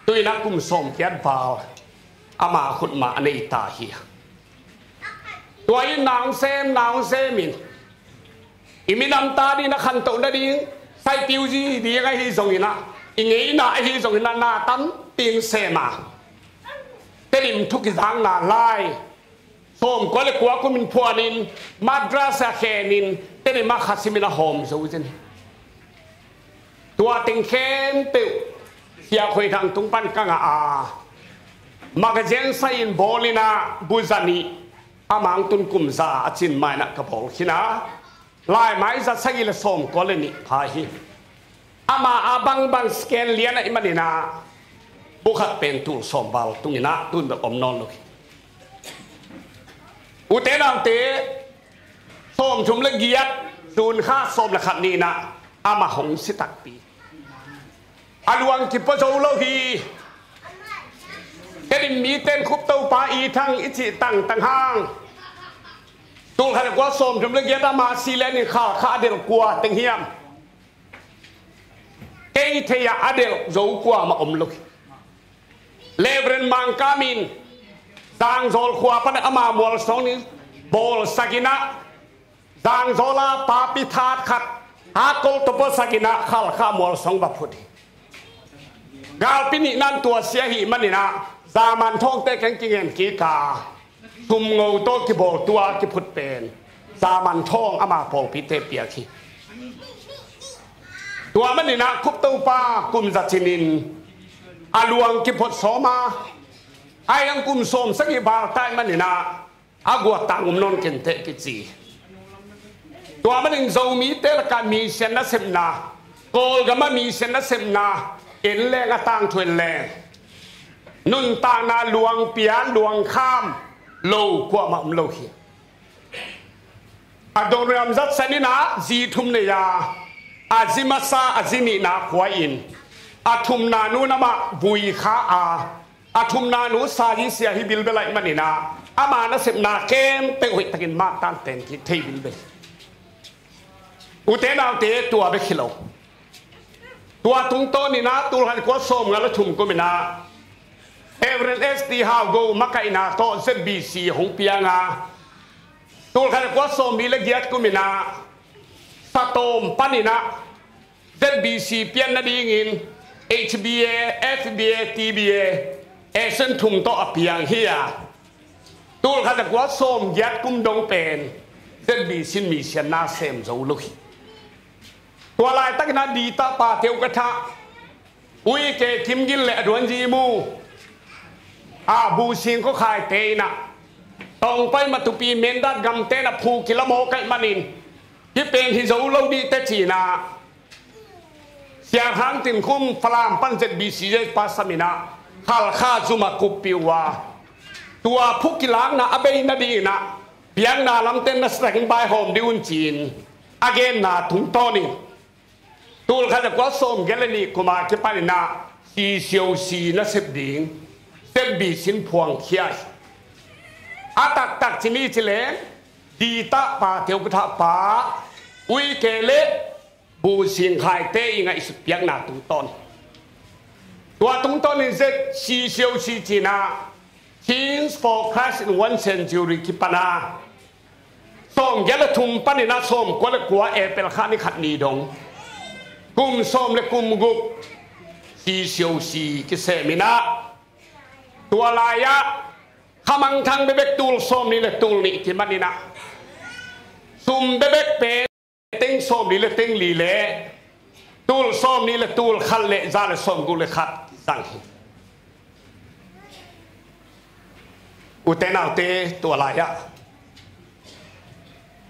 tu inah kum sawm kiat val ama khut mah a nei ta hi. Tua in na hong sem, na hong sem in, i minam ta ding a khantoh nading saipiu zi ding ahi zong inah, i ngeina ahi zong inah na tampi hong sem a, Tedim thu kizakna lai sawmkua le kua kum in phuanin, Madras ah khenin, Tedim ah kha simin a hawm zo zen hi. Tua teng khempeuh Sia Khoi Thang tung pan ka ngah a, magazine sai-in bawl inah bu za nih, amah hong tun kum za a cin ma inah ka bawl khin a, laimai za sagih le sawmkua le nih pha hi. Ama a bangbang scan lian ahih man inah bu khat pen tul sawm val tung inah tu-in bek om nawn lo hi. Ute naute, sawmthum le giat, June kha sawm le khat ni inah amah hong si takpi. A luang kipua zo lo hi. Tedim mite in Kup Topa i thang i cih tangtang hang, tul khat le kua sawmthum le giat ama si lianin Khalkha a delh kua teng hiam? Kei thei-ah a delh zo kuamah om lo hi. Reverend Mang Kam in Zangzawl khua pan ama mualsawng nih bawlsak inah, Zangzawl ah papi that khat hakkol tawh puasak inah Khalkha mualsawng va phut hi. Galpi nihna in tua sia ahih man inah Zaman Thawngte keng kingen kik a, sumngo tawh kibawl tua kiphut pen Zaman Thawng ama pawlpite piak hi. Tua man inah Kup Topa kum za cin in a luang kiphot sawm a, ai ang kum sawm sagih val ta ahih man inah a guattang um nawn kenteh kici. Tua manin Zomite lakah mission nasepna, Kawlgam ah mission nasepna en leng, a tangthu en leng, nuntakna luang pia, luang kham lo kuamah om lo hi. Adoniram Judson in ah zi thum nei a, a zi masa, a zi nihna khua in, a thumna nu in amah vui kha a, A thumna nu Sazi Sia hi bilbel ahih manin ah, ama nasepna khempeuh hoihtakin maktan pen kik thei bilbel. Ute naute, tua bek hi lo. Tua tungtawnin ah tulkhat kua sawmnga le thum kumin ah Reverend S T Hau Go makaihna tawh Z B C hong piang a, tulkhat kua sawmli le giat kumin ah Satawm panin ah Z B C pian nadingin H B A, F B A, T B A, Asian thum tawh a piang hi a, tulkhat le kua sawmgiat kum dong pen Z B C in mission na sem zo lo hi. Tua laitakin ah Dita Pateu ka thah, Ui Ke Kim Gin le a duanzi mu a, Bu Sing Khua Khaite in ah Tawngpai Matupi Mindat gamte in ah phu kila mawk ahih manin, hih pen hi zo lo dih teh ci-in ah Siang Hang Tin Khum Falam pan Z B C pa samin ah Khalkha zum ah kuppih uh a, tua phu kilakna a bei nadingin ah biakna lamte na seng baihawm dih un ci-in a genna tungtawnin, tulkhat le kua sawmgiat le nih kum a kipanin ah C C O C nasep ding Z B C in phuangkhia hi. A taktak ci ni ci leng, Dita Pateu ka thah pa, Ui Ke le Bu Sing Khaite i ngaihsut piakna tungtawn. Tua tungtawnin Z, C C O C ci-in ah Teens for Christ in One Century kipan a, sawmgiat le thum panin ah sawmkua le kua April kha ni khat ni dong, kum sawm le kum guk C C O C kisemin ah, tua lai-ah khamangthang bekbek tul sawmli le tul nih kimanin ah, sum bekbek pen teng sawmli le teng li le tul sawmli le tul khat le za le sawmguk le khat kizang hi. Ute naute, tua lai-ah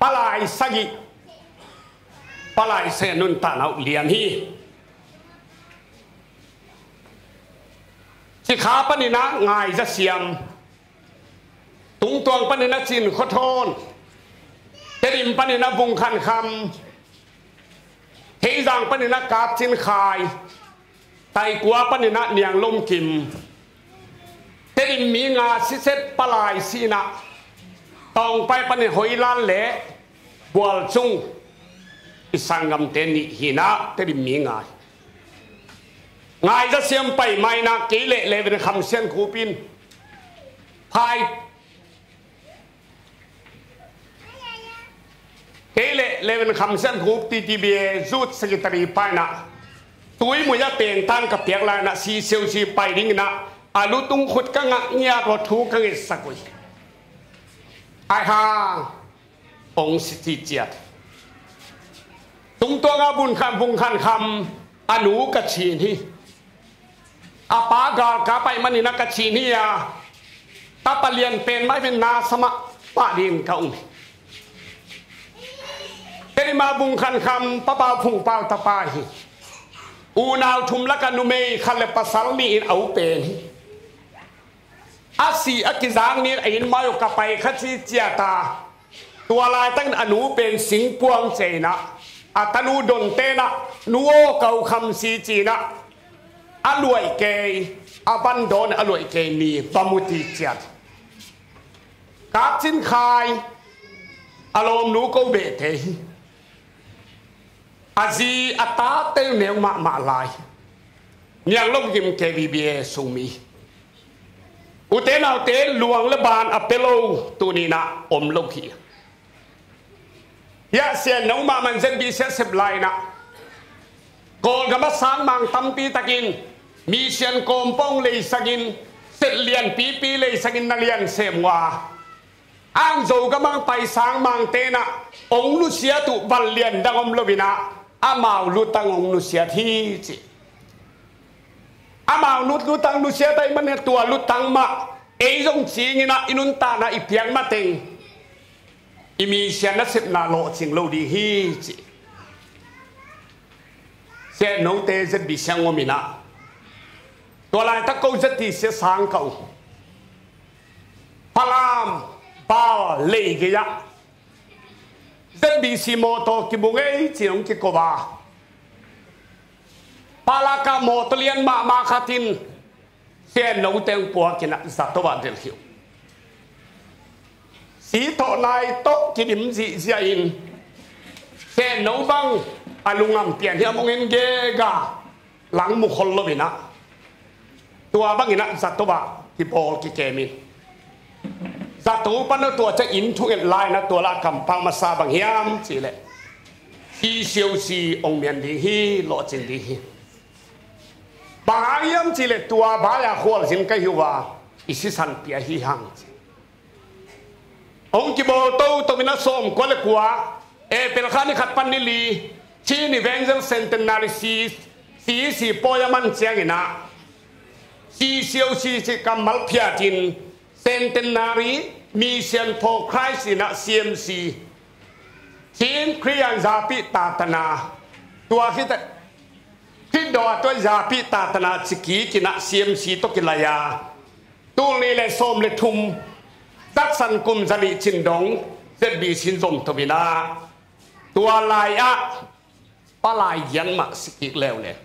palai sagih, palai sagih a nuntakna uh lian hi. Cikha panin ah Ngai Za Siam, Tungtuang panin ah Cin Khua Thawn, Tedim panin ah Vung Khan Kham, Theizang panin ah Kap Cin Khai, Taikua panin ah Niang Lom Kim, Tedim mi nga siset palai si-in ah Tawngpai panin Hoilan le Bual Cung, i sanggamte nih hi-in ah Tedim mi nga hi. Ngai Za Siam pai ma-in ah kei le Leven Kham Sian Khup in phai, kei le Leven Kham Sian Khup, T T B A Youth Secretary pa in ah Tuimui ah pengtan ka piak lai-in ah C C O C pai dingin ah a lutung khut ka ngak ngiat uh a, thu ka ngetsak uh hi. Ai hang, hong si ci ciat. Tungtuang ah Vung Khan, Vung Khan Kham, a nu Kachin hi. A pa galkap ahih manin ah Kachin hi a, tapa lian pen mah hi pen na sa mah pah dingin ka um hi. Tedim ah Vung Khan Kham, Papa Phung Pau tapa hi. Unau thum lakah numei khat le pasal nih in a u pen hi. A sih a kizak ni-in a inn mai uh ka pai kha ci ciat a, tua laitakin a nu pen singpuang ciah in ah, a tanu Donte in ah, "Nu aw, ka u Kham si," ci-in ah, a luaih kei, a van dawn a luaih kei ni va mu ci ciat. Kap Cin Khai, a lawmnu ko behte hi. A zi a tate uh neu mahmah lai. Niang Lom Kim K V B A sung mi. Ute naute, luang le ban a pia lo tuni-in ah om lo hi. Hiah sianno mahmah in Z B C a sep lai-in ah, Kawlgam ah sangmang tampi takin, mission kawmpawng leisakin, set lianpipi leisakin na lian sem uh a, Ang Zogam ah pai sangmangte in ah hong nusiat uh van lian dang om lo-in ah, amau lutang hong nusiat hi ci. Amau nu-, lutang nusiat ahih manin tua lutang mah ei zong cingin ah i nuntakna i piak mateng i mission nasepna lawhcing lo ding hi ci. Siannote Z B C ah om-in ah, tua laitak ko Z B C sang ka uh. Falam Bal lei gei ah Z B C mawtaw kimu ngei ci-in hong kiko a, Palaka mawtaw lian mahmah khat in Sianno teng puakin ah zato ah delh hi uh. Sithawh nai tawh kidim zihziah in sianno bang a lungam pian hiam hong en gega, lang mu khol lo in ah, tua bangin ah zato ah kibawl kikem in, zato pan a tua ciang inn thunget lai in ah tua lah kampau masa bang hiam cihleh, C C O C hong mian ding hi, lawhcin ding hi. Bang hang hiam cihleh tua vai-a khualzin ka hi uh a, i sisan pia hi hang ci. Hong kibawl toto in ah sawmkua le kua, April kha ni khat pan ni li, Chin Evangel Centenary C, C C pawi a man ciangin ah, C C O C cih kammal phiatin, Centenary Mission for Christ in ah C M C, Chin Khristian Zapi Tatana, tua khit, Khristo a tuai Zapi Tatana ci kikin ah C M C tawh kilai a, tul nih le sawm le thum, Judson kum zanih cin dong, Z B C in zom to in ah, tua lai-ah palai gian mah si kik leuleu.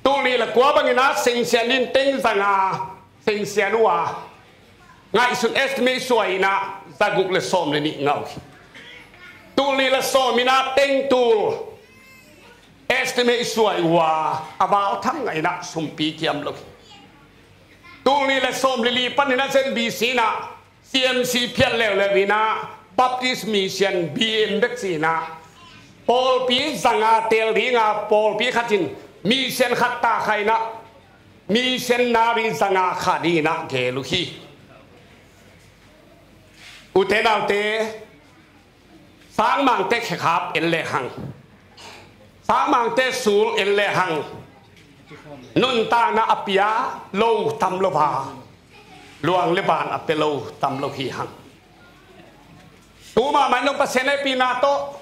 Tul nih le kua bangin ah sengsian in teng zanga sengsian uh a, ngaihsun estimate suai in ah zaguk le sawm le nih ngah uh hi. Tul nih le sawm in ah teng tul estimate suai uh a, a val tham ngah in ah sumpi kiam lo hi. Tul nih le sawm le li panin ah Z B C in ah C M C phiat leuleu in ah Baptist Mission B M bek ci in ah, pawlpi zanga teel ding a, pawlpi khat in mission khat ta kha in ah, missionary zanga khah ding in ah geel uh hi. Ute naute, sangmangte khekhap en lehang, sangmangte sul en lehang, nuntakna a pia lo tam lo a, luang le ban a pia lo tam lo hi hang. Tu mahmah in zong Pasian hehpihna tawh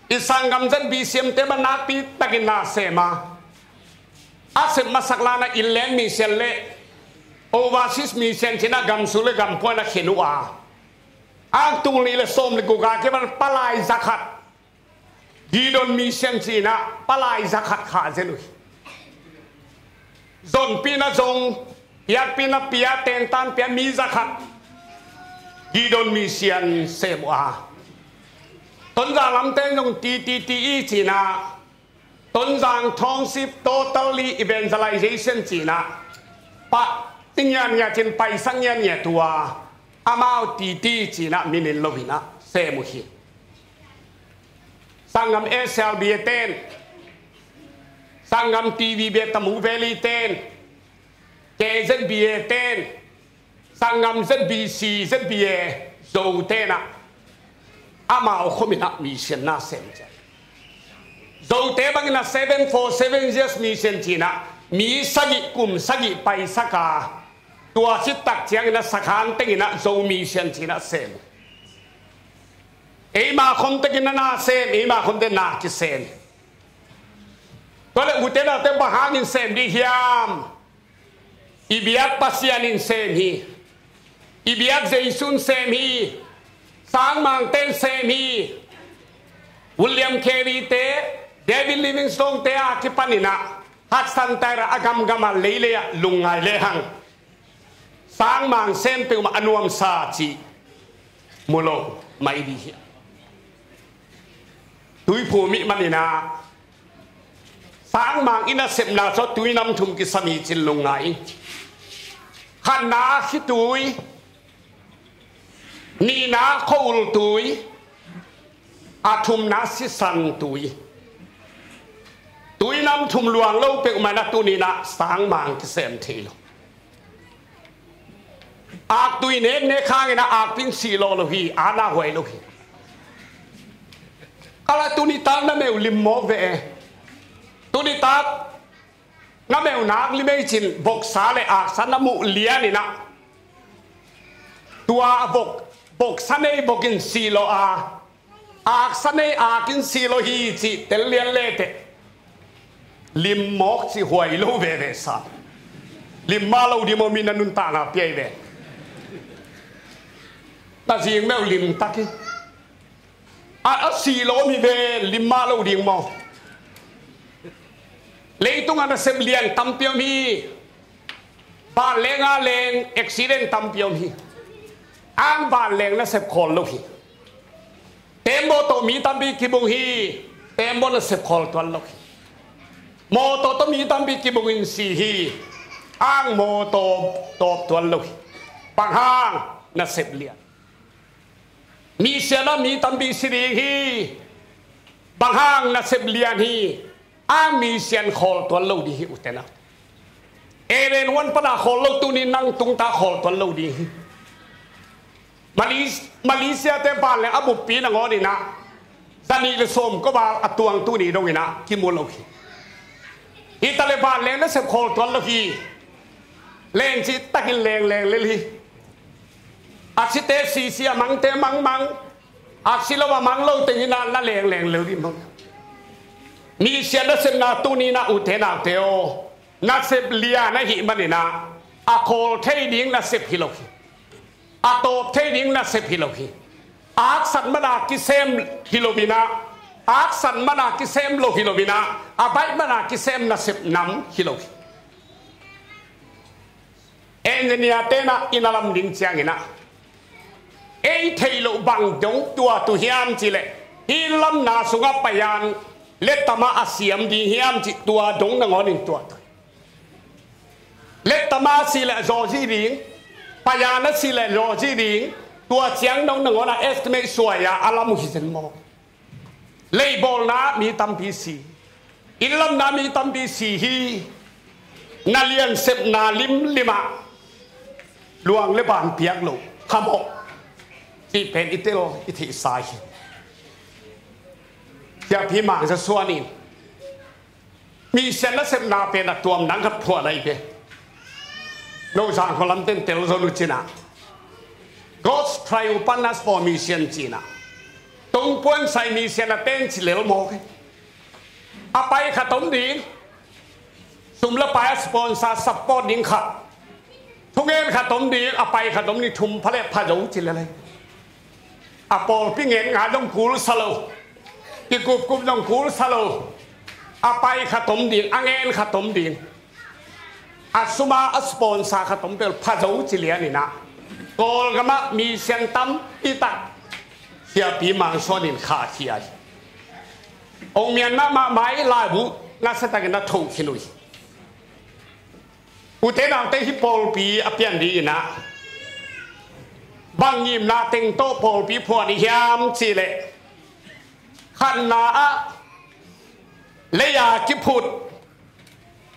i sanggam Z B C M te bang nakpi takin na sem a, a sep masak lai in ah Inland Mission le Overseas Mission ci in ah gamsung le gampua in ah khen uh a, a tul nih le sawm le guk a kipan palai zakhat, Gideon Mission ci in ah palai zakhat khah zen uh hi. Zonpih in ah zong, piakpih in ah pia, tentan pia mi zakhat Gideon Mission sem uh a, Tonzang lamte in zong T T T E ci in ah, Tonzang Township Totally Evangelization ci in ah, pah ci ngiatngiat in paisa ngiatngiat uh a, amau T T ci in ah min en lo in ah sem uh hi. Sanggam S L B A ten, sanggam T V B A Tamu Valley ten, K Z B A ten, sanggam Z B C, Z B A Zo ten ah, amau khawm in ah mission na sem ciang, Zote bangin ah seven for seven years mission ci in ah mi sagih kum sagih paisak a, tua khit tak ciangin ah sakhan tengin ah Zo mission ci in ah sem. Eima khawm tekin ah na sem, eima khawm te na kisem. Tua leh ute naute, bang hangin sem dih hiam? I biak Pasian in sem hi. I biak Jesu in sem hi. Sangmangte in sem hi. William Carey te, David Livingstone te a kipanin ah Hudson Tairah a gamgam a leilei ah lungngai lehang, sangmang sem peuhmah a nuamsa cih mu lo mai dih hi. Tuiphum i hih manin ah sangmang i nasepna tawh tuinam thum kisam hi ci-in lungngai ing. Khatna khitui, nihna khua-ul tui, a thumna sisan tui. Tuinam thum luang lo peuhmah in ah tuni-in ah sangmang kisem thei lo. Aktui neknek hangin ah akpi in sih lawh lo hi, a na huai lo hi. Kala tuni tak na meu lim mawk ve e. Tuni tak na meu nak lim ei cin, voksa le aksa na muh lianin ah tua a vok, voksa nei vok in sih lawh a, aksa nei ak in sih lawh hi cih tel lian leteh lim mawk cih huai lo veve sa. Lim mah lo ding maw, mi na nuntakna pia hi ve. Na zing meu lim tak hi. A, a sih lawh om hi ve, lim mah lo ding maw. Leitungah nasep lian tampi om hi. Vanleng ah leng accident tampi om hi. Ang vanleng nasep khawl lo hi. Tembaw tawh mi tampi kibung hi. Tembaw nasep khawl tuan lo hi. Mawtaw tawh mi tampi kibungin si hi. Ang mawtaw tawp tuan lo hi. Bang hang? Nasep lian. Misian ah mi tampi si ding hi. Bang hang? Nasep lian hi. Ang misian khawl tuan lo ding hi, ute nau. Eren huan pana khawl lo, tuni nang tungta khawl tuan lo ding hi. Malis- Malaysia te vanleng a buppi nangawninah zanih le sawm kawbal a tuang tuni donginah kimu lo hi. Hi ta le vanleng nasep khawl tuan lo hi. Leng cih takin lengleng lel hi. A site sisi, a mangte mangmang, a si lo a mang lo tenginah na lengleng lel dih mang. Misian nasepna tuninah ute naute aw, nasep lian ahih maninah a khawl thei ding nasep hi lo hi. A tawp thei ding nasep hi lo hi. A haksat mana kisem hi loinah, a haksat mana kisem lo hi loinah, a baih mana kisem nasep nam hi lo hi. Engineer tenah inn a lam ding cianginah ei theih loh bang dong tuat uh hiam cihleh, hih lamna sungah pai-an lettama a siam ding hiam cih tua dong nangawnin tuat uh. Lettama a sih leh zawzih ding, pai-an a sih leh zawzih ding, tua ciang dong nangawnah estimate suai-a a lam uh hi zen maw? Leibawlna mi tampi si, innlamna mi tampi si hi. Na liansepna limlimah luang le ban piak lo, phamawh cih pen i tel i theihsa hi. Siapi Mang Za Suan in misian nasepna pen a tuam nang khat phuan ahi ve. No zang khualam ten tel zon uh cinah, God's Triumphant Formation cinah, tongpuan sai misian a ten ci lel mawk hi. A pai khat om ding, sum le pai a sponsor support ding khat, thungen khat om ding, a pai khat om ding, thum pha le pha zo ci lel hi. A pawlpi ngen nga zong kul sa lo, kikupkup zong kul sa lo. A pai khat om ding, a ngen khat om ding, a suma a sponsor khat om pen pha zo ci lianinah Kawlgamah misian tampi tak Siapi Mang Suan in khahkhia hi. Ong Myanmar mahmah i laibu nasatakin a thoh khin uh hi. Ute naute, hih pawlpi a pian dinginah bang ngimna teng tawh pawlpi phuan i hiam cihleh, khatna ah lei-a kiphut,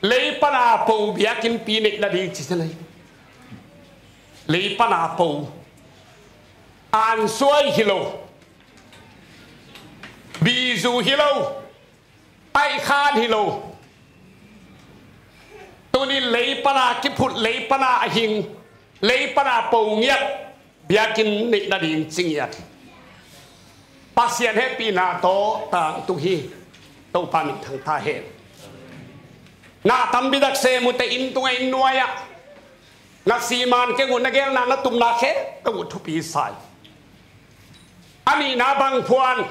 lei pana po biakinnpi neih nading ci lei. Lei pana po, ansuai hi lo, bizu hi lo, taihkhan hi lo. Tunin lei pana kiphut, lei pana a hing, lei pana po ngiat biakinn neih nading ci ngiat hi. Pasian hehpihna tawh tangtung hi. Topa min thangta hen. Na tampi tak sem uh teh, inn tungah, inn nuai-ah na siman keng uh, na gelna na tupna khempeuh uh thupi sa hi. A nihna bang phuan?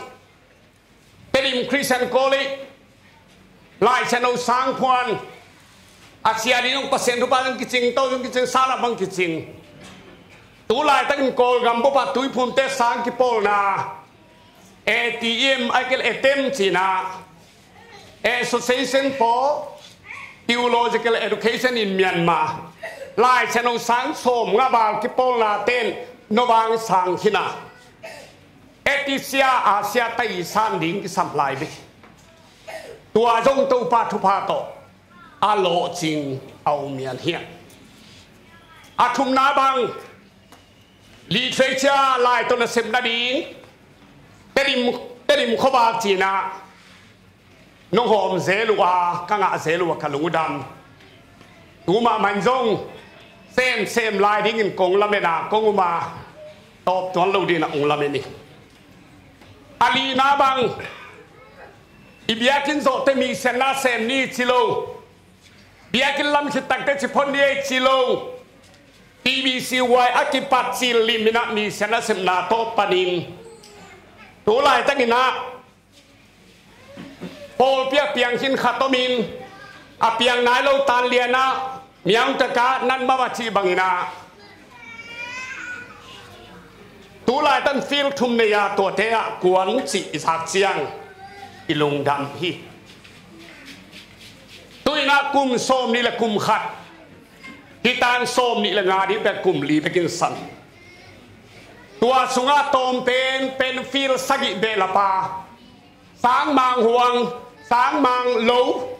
Tedim Christian College Lai Siangtho sang phuan. A sia ding zong Pasian thupha zong kicing, to zong kicing, sala bang kicing. Tu laitakin Kawlgam bup ah Tuiphumte sang kipawlna, A T M, a kil A T M cihna, Association for Theological Education in Myanmar, Lai Siangtho sang sawmnga val kipawlna ten nobang sang khin a, Asia, Asia tai san ding kisam lai bek. Tua zong Topa thupha tawh a lawhcing a om mian hiam? A thumna bang, literature, lai tawh nasep nading, Tedim, Tedim khuavak cihna, nong hawm zel uh a, ka ngah zel uh a ka lungdam. Tu mahmah in zong semsem lai dingin kong lamen a, kong um a, tawp tuan lo dingin a ong lamen hi. A lina bang, i biakinn zawhte misianna sem ni ci lo, biakinn lam khit takte ci phot ni ei ci lo, T B C Y a kipat cil liminah misianna sepna tawh panin tu laitakinah pawlpi a piang khin khat omin, A piang nai lo tan lianah miangtaka nan mama cih banginah tulaitan field thum nei-a tuate ah kuan cih i zak ciang i lungdam hi. Tuinah kum sawm nih le kum khat, hitan sawm nih le nga ding pek kum li bekin san. Tua sungah tawm pen pen field sagih behlapa, sangmang huang, sangmang lo,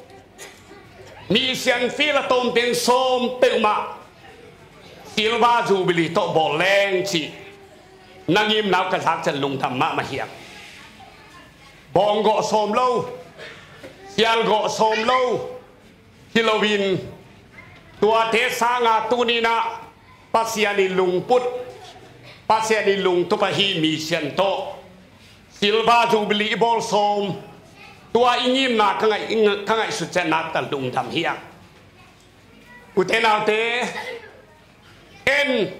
mission field a tawm pen sawm peuhmah silver jubilee tawh bawl leng cih na ngimna uh ka zak ciang lungdam mahmah hiam. Bawng gawh sawm lo, sial gawh sawm lo hi loin, tuate sanga tuninah Pasian i lungput, Pasian i lungtup ahi mission tawh silver jubilee i bawl sawm, tua i ngimna ka ngaih, ka ngaihsut ciang nakta lungdam hiam. Ute naute, en,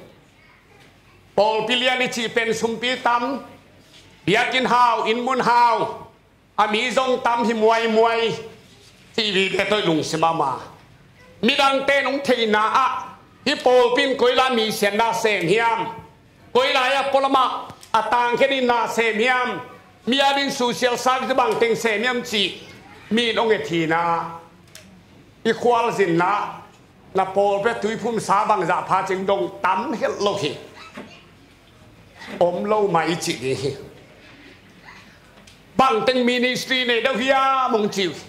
pawlpi lian i cih pen sumpi tam, biakinn hau, inn mun hau, a mi zong tam hi muaimuai, cih vive tawh i lungsim a ma. Midangte nong theihna ah hih pawlpi in koila mission na sem hiam, koilai ah pualamah a tangkhianin na sem hiam, mi adin social service bangteng sem hiam cih mi in hong et hinah, i khualzinna, na pawlpi a tuiphumsa bangzah pha cing dong tam helh lo hi. Om lo mah i cih ding hi. Bangteng ministry nei deuh hiam hong ci uh hi.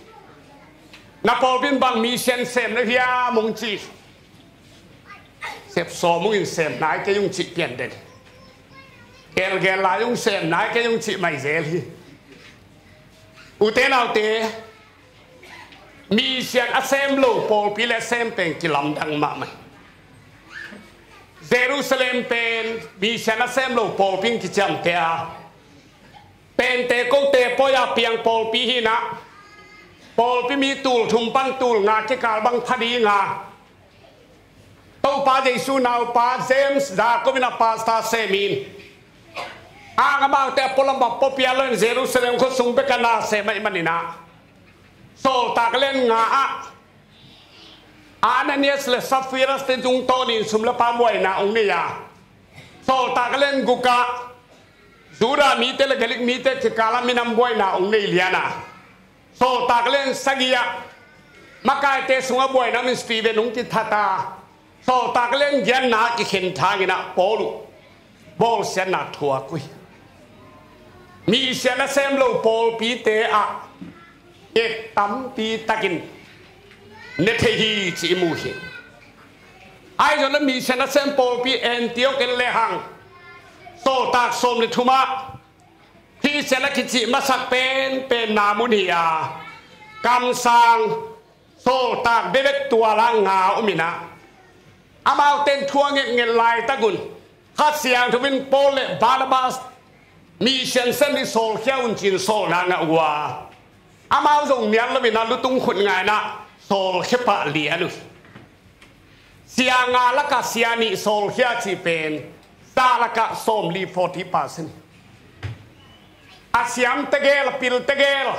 Na pawlpi in bang mission sem deuh hiam hong ci uh hi. Sep sawm hong in sem nai kei hong cih pian den hi. Gelgel lai hong sem nai kei hong cih mai zel hi. Ute naute, mission a sem lo pawlpi le sem pen kilamdang mahmah hi. Jerusalem pen mission a sem lo pawlpi in kiciamteh a, Pentekote pawi a piang pawlpi hinah, pawlpi mi tul thum pan tul nga kikal bang pha dinga, Topa Jesu naupa James, Jacob in a pastor semin, ang amaute a pualam bang pawpia loin Jerusalem khuasung beka na sem ahih maninah, Sawltak Lian nga ah Ananias le Sapphira te tungtawnin sum le pai buaina hong nei a, Sawltak Lian gukah Judah mite le Galik mite kikalah minam buaina hong nei lian a, Sawltak Lian sagih ah makaite sungah buaina min Stephen hong kithat a, Sawltak Lian giatna ah kikhen thanginah Paul uh bawlsiatna thuak uh hi. Mission a sem lo pawlpite ah et tampi takin ne thei hi cih i mu hi. Ahi zongin mission a sem pawlpi Antioch en lehang, Sawltak sawm le thumah Christian a kicih masak penpenna mun hi a, kamsang sawltak bebek tuala nga om inah, amaute in thu a ngetnget laitak un Kha Siangtho in Paul le Barnabas mission sem ding sawlkhia un ci-in sawlna ngah uh a, amau zong nial lo inah lutung khut nga inah sawlkhia pah lian uh hi. Sia nga lakah sia nih sawlkhia cih pen za lakah sawmli, forty percent. A siam tegel, a pil tegel,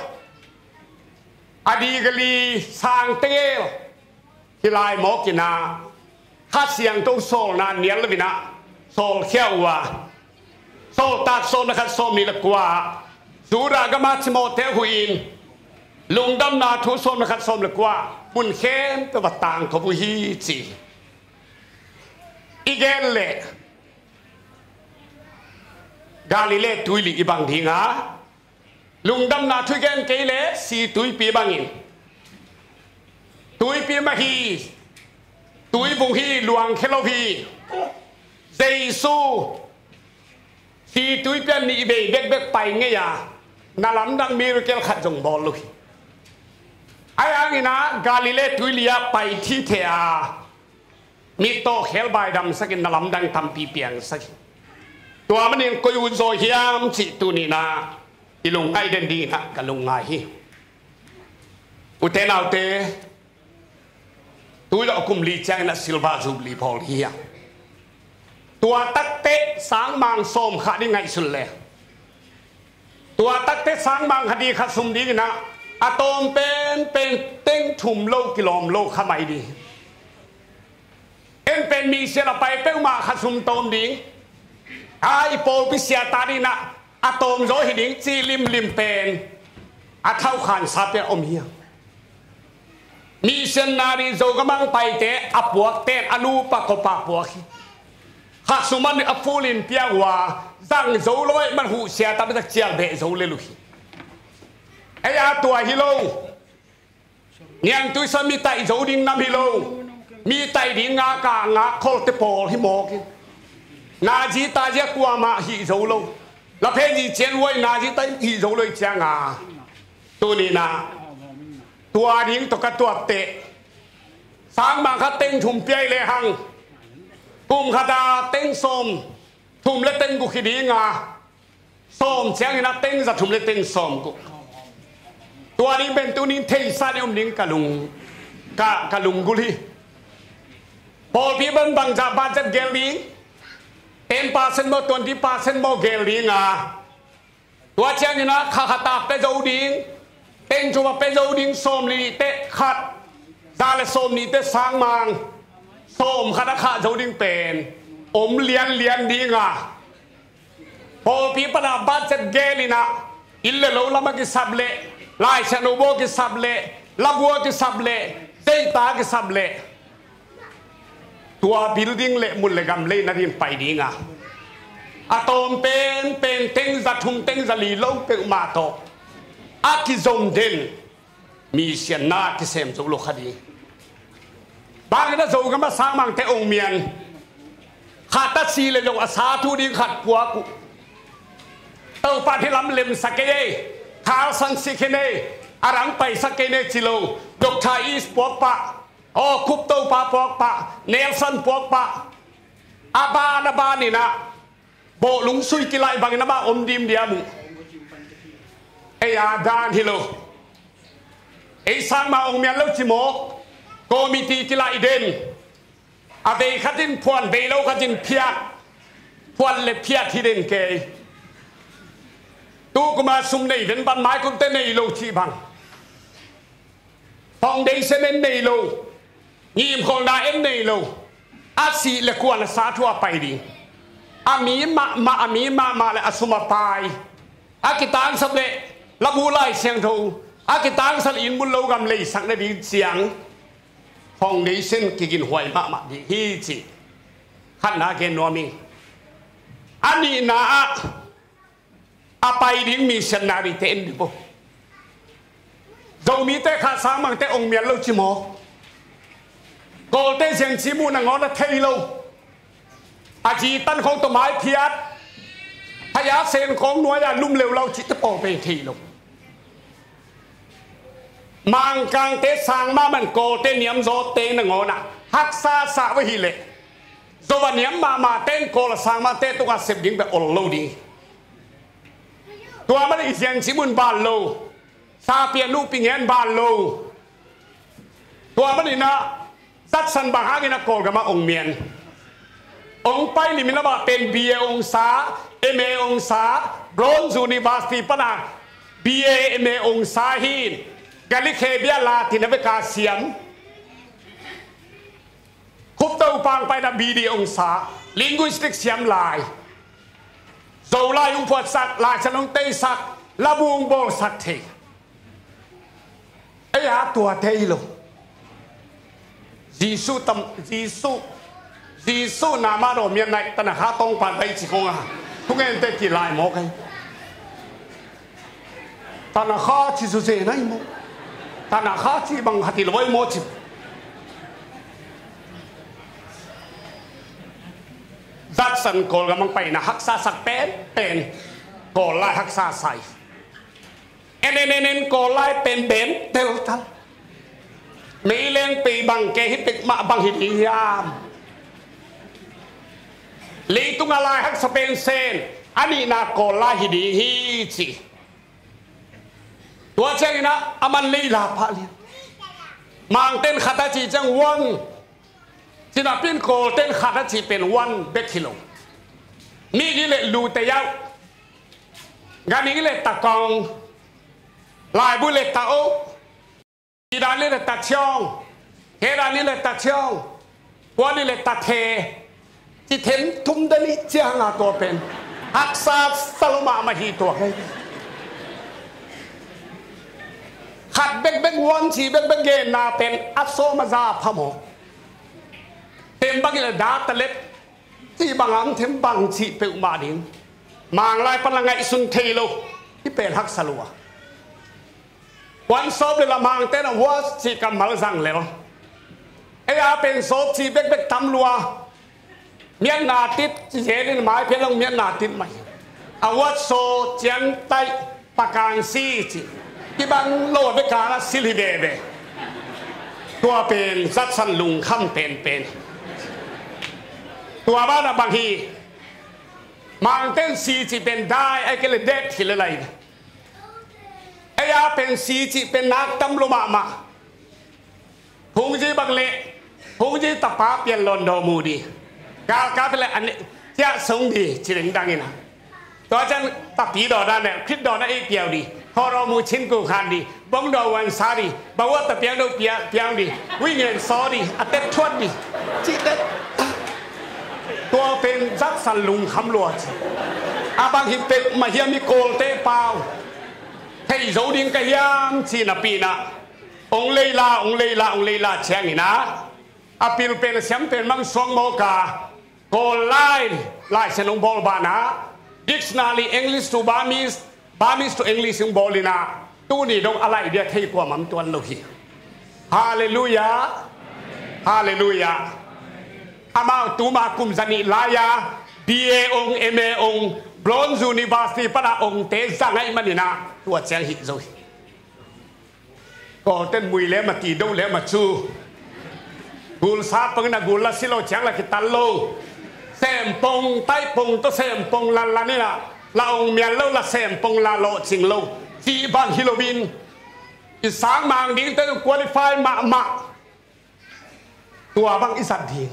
a dik a li sang tegel hi lai mawk inah, Kha Siangtho sawlna nial lo inah sawlkhia uh a, Sawltak sawm le khat, sawmnih le kua ah Judah gamah Timothy huhin, Lungdamna Thu sawm le khat, sawm le kua ah mun khempeuh va tangko uh hi ci. I gen leh Galilee tuili i bang ding a, Lungdamna Thu i gen kei leh si tuipi bangin, tuipi mah hi, tuivung hi, luangkhia lo hi. Jesu si tuipi ah nih vei bekbek pai ngei a, na lamdang miracle khat zong bawl lo hi. Ahi hanginah Galilee tuili ah pai thithe a, mittaw khel baidamsakin na lamdang tampi piangsak hi. Tua manin koi ut zaw hiam cih tuninah i lungngaih den dinginah ka lungngai hi. Ute naute, tuilo a kum li cianginah silver jubilee bawl hi a, tua takte sangmang sawm khah ding ngaihsun le, tua takte sangmang khat ding khat sum dinginah A tawm penpen teng thum lo kilawm lo kha mai ding. En pen mission a pai peuhmah kha sum tawm ding. A i pawlpi sia ta ding a, a tawm zaw hi ding ci limlim pen a thau khansa pen om hi a. Missionary Zogam ah paite a puakte a nupa kawpa puak hi. Kha sum a fulin piak uh a, zang zo lo ahih man huh sia ta betak cial beh zo lel uh hi. Ei a tua hi lo. Niangtui sa mi taih zo ding nam hi lo. Mi taih ding ngak a ngak kholte pawl hi mawk hi. Nazi tazia kuamah hih zo lo. Laphenzi cian huai nazi taih hih zo lo i cianga. Tuni-in ah tua ding tawh ka tuakteh, sangmang khat teng thum piai lehang, kum khat a teng sawm thum le teng guk hi ding a, sawm ciangin a teng za thum le teng sawm guk. Tua ding pen tuni-in theihsa ding om ding ka lung, ka, ka lunggulh hi. Pawlpi bangbang zah budget gel ding, ten percent maw, twenty percent maw gel ding a, tua ciangin ah kha khat a pia zo ding, teng thum a pia zo ding, sawm nih teh khat, za le sawm nih teh sangmang, sawm khat a khah zo ding pen om lianlian ding a, pawlpi pan a budget gel in ah, inn le lo lam a kisap leh, Lai Siangtho bawl kisap leh, labu a kisap leh, zeita a kisap leh, tua building le mun le gam lei nading pai ding a, a tawm penpen teng za thum teng za li lo peuhmah tawh a kizom den, mission na kisem zo lo kha ding. Bang hang hiam, Zogam ah sangmangte ong mian, khat a sih leh zong a sa thu ding khat puak uh. Topa'n hih lam lemsak kei ei, Carson sih khin ei, a rang paisak kei ei ci lo. Doctor East puak pah, aw, Khup Topa puak pah, Nelson puak pah, a ban a ban in ah bawhlung sui kilaih bangin amah om dimdiam uh. Ei a dan hi lo. Ei sangmah ong mian lo ci mawk. Committee kilaih den. A vei khat in phuan, vei lo khat in phiat. Phuan le phiat hi den kei. Tu kum a sum nei ven ban mai kumte nei lo cih bang. Foundation en nei lo, ngimkholhna en nei lo, a sih le kuan a sa thu a pai ding. A mi mahmah, a mi mahmah le a sum a pai, a kitangsap le labu Lai Siangtho, a kitangsap inn mun lo gam leisak nading ciang, foundation kiginhuai mahmah ding hi ci. Khatna gen nuam ing. A nihna ah, a pai ding missionary te en dih bo. Zomite kha sangmangte ong mian lo ci maw? Kawlte ziangci muh nangawn a thei lo. A zi tan khong tawh maiphiat, haya sen khong nuai-a lum leuleu cihte pawl pen thei lo. Mangkangte sang mahmah in Kawlte niamzawte nangawn ah haksa sa uh ahih leh, Zo a niam mahmahte in Kawl a sang mahte tungah sep ding bek ol lo ding. Tua manin i ziangci mun ban lo, sa pia nupi ngen ban lo. Tua manin ah zatsan bang hangin a Kawlgam ah ong mian, ong pai lim in amah pen B A ong sa, M A ong sa, Bronze University pan a B A M A ong sa hi. Galilee bia Latin a vek a siam. Khup Topa ong pai in ah B D ong sa, linguistic siam lai. Zolai ong phuatsak, Laisiangtho ong teisak, labu ong bawlsak thei. Ei a tuate hi lo. Jesuh tam, Jesuh, Jesuh na mah daw mian naih, tanakha tawngpan pai ci khong a, thungente kilai mawk ei. Tanakha ci zuzena i maw? Tanakha ci bang khat hi lo i maw ci. Zatsan Kawlgam ong pai in ah haksa sak penpen Kawl lai haksa sa hi. En en en en Kawl lai pen bem teltal. Meileng pei bang ke hi pek mah bang hi ding hiam? Leitung a lai haksa pen sen a nihna Kawl lai hi ding hi ci. Tua ciangin ah a man lei la pah lian. Mangten khat a cih ciang one. Ci napi in Kawlten khat a cih pen one bek hi lo. Migi le Luteyau, Ganing le Takong, Laibu le ta o. Ida ni le ta ciong. Heda ni le ta ciong. Kua ni le ta the. Ci them thum da ni ciang a tua pen. Haksa sa lo mahmah hi tua kei. Khat bekbek uan ci bekbek genna pen a sawm a za pha maw. Tem bang i le da ta lep. Ci bang am them bang ci peuhmah ding. Mang lai pan la ngaihsun thei lo. Hi pen haksa lua. Kuan sawp le la Mangte na huas ci kammal zang lel. Ei a pen sawp ci bekbek tam lua. Miatna tit ci zel in mai phial long miatna tit mai. A huat saw cian taih pakang si ci. Kibang lo a beka na sil hi veve. Tua pen zatsan lungkham penpen. Tua bana bang hi. Mangten si ci pen dai ai ke le det hi le lai. Ei a pen si ci pen nak tam lo mahmah. Hungzi bang le hungzi tapa pian lon do mu di. Gal ka pen le an cia song di ci ding dang ina. Tua can tapi do na ne khit do na ei piau di. Horo mu chin ku khan di. Bong do wan sa di. Ba wa ta piang do pia piang di. Wi ngen so di. A tet thuat di. Ci tet. Tua pen zatsan lungkham lua ci. A bang hi pek ma hiam i kol te pau. Thei zo ding ka hiam ci na pi na. Ong leila ong leila ong leila ciangina. A pil pen a siam pen mang suang mawka. Kawl lai lai sian ong bawl bana. Dictionary English to Burmese, Burmese to English ong bawlina. Tuni dong a lai dia thei kuamam tuan lo hi. Halleluia. Halleluia. Amau tuma kum zanih laia B A ong M A ong Bronze University pana ongte za ngaih manina tua ciang hih zo hi. Kawlten mui le ma ti do le ma cu. Gulsa pang na gul la si lo ciang la kital lo. Sem pong tai pong to sem pong lan lan ina la ong mial lo la sem pong la lo cing lo. Ci bang hi lo bin. I sang mang ding te qualify mahmah. Tua bang i zat ding.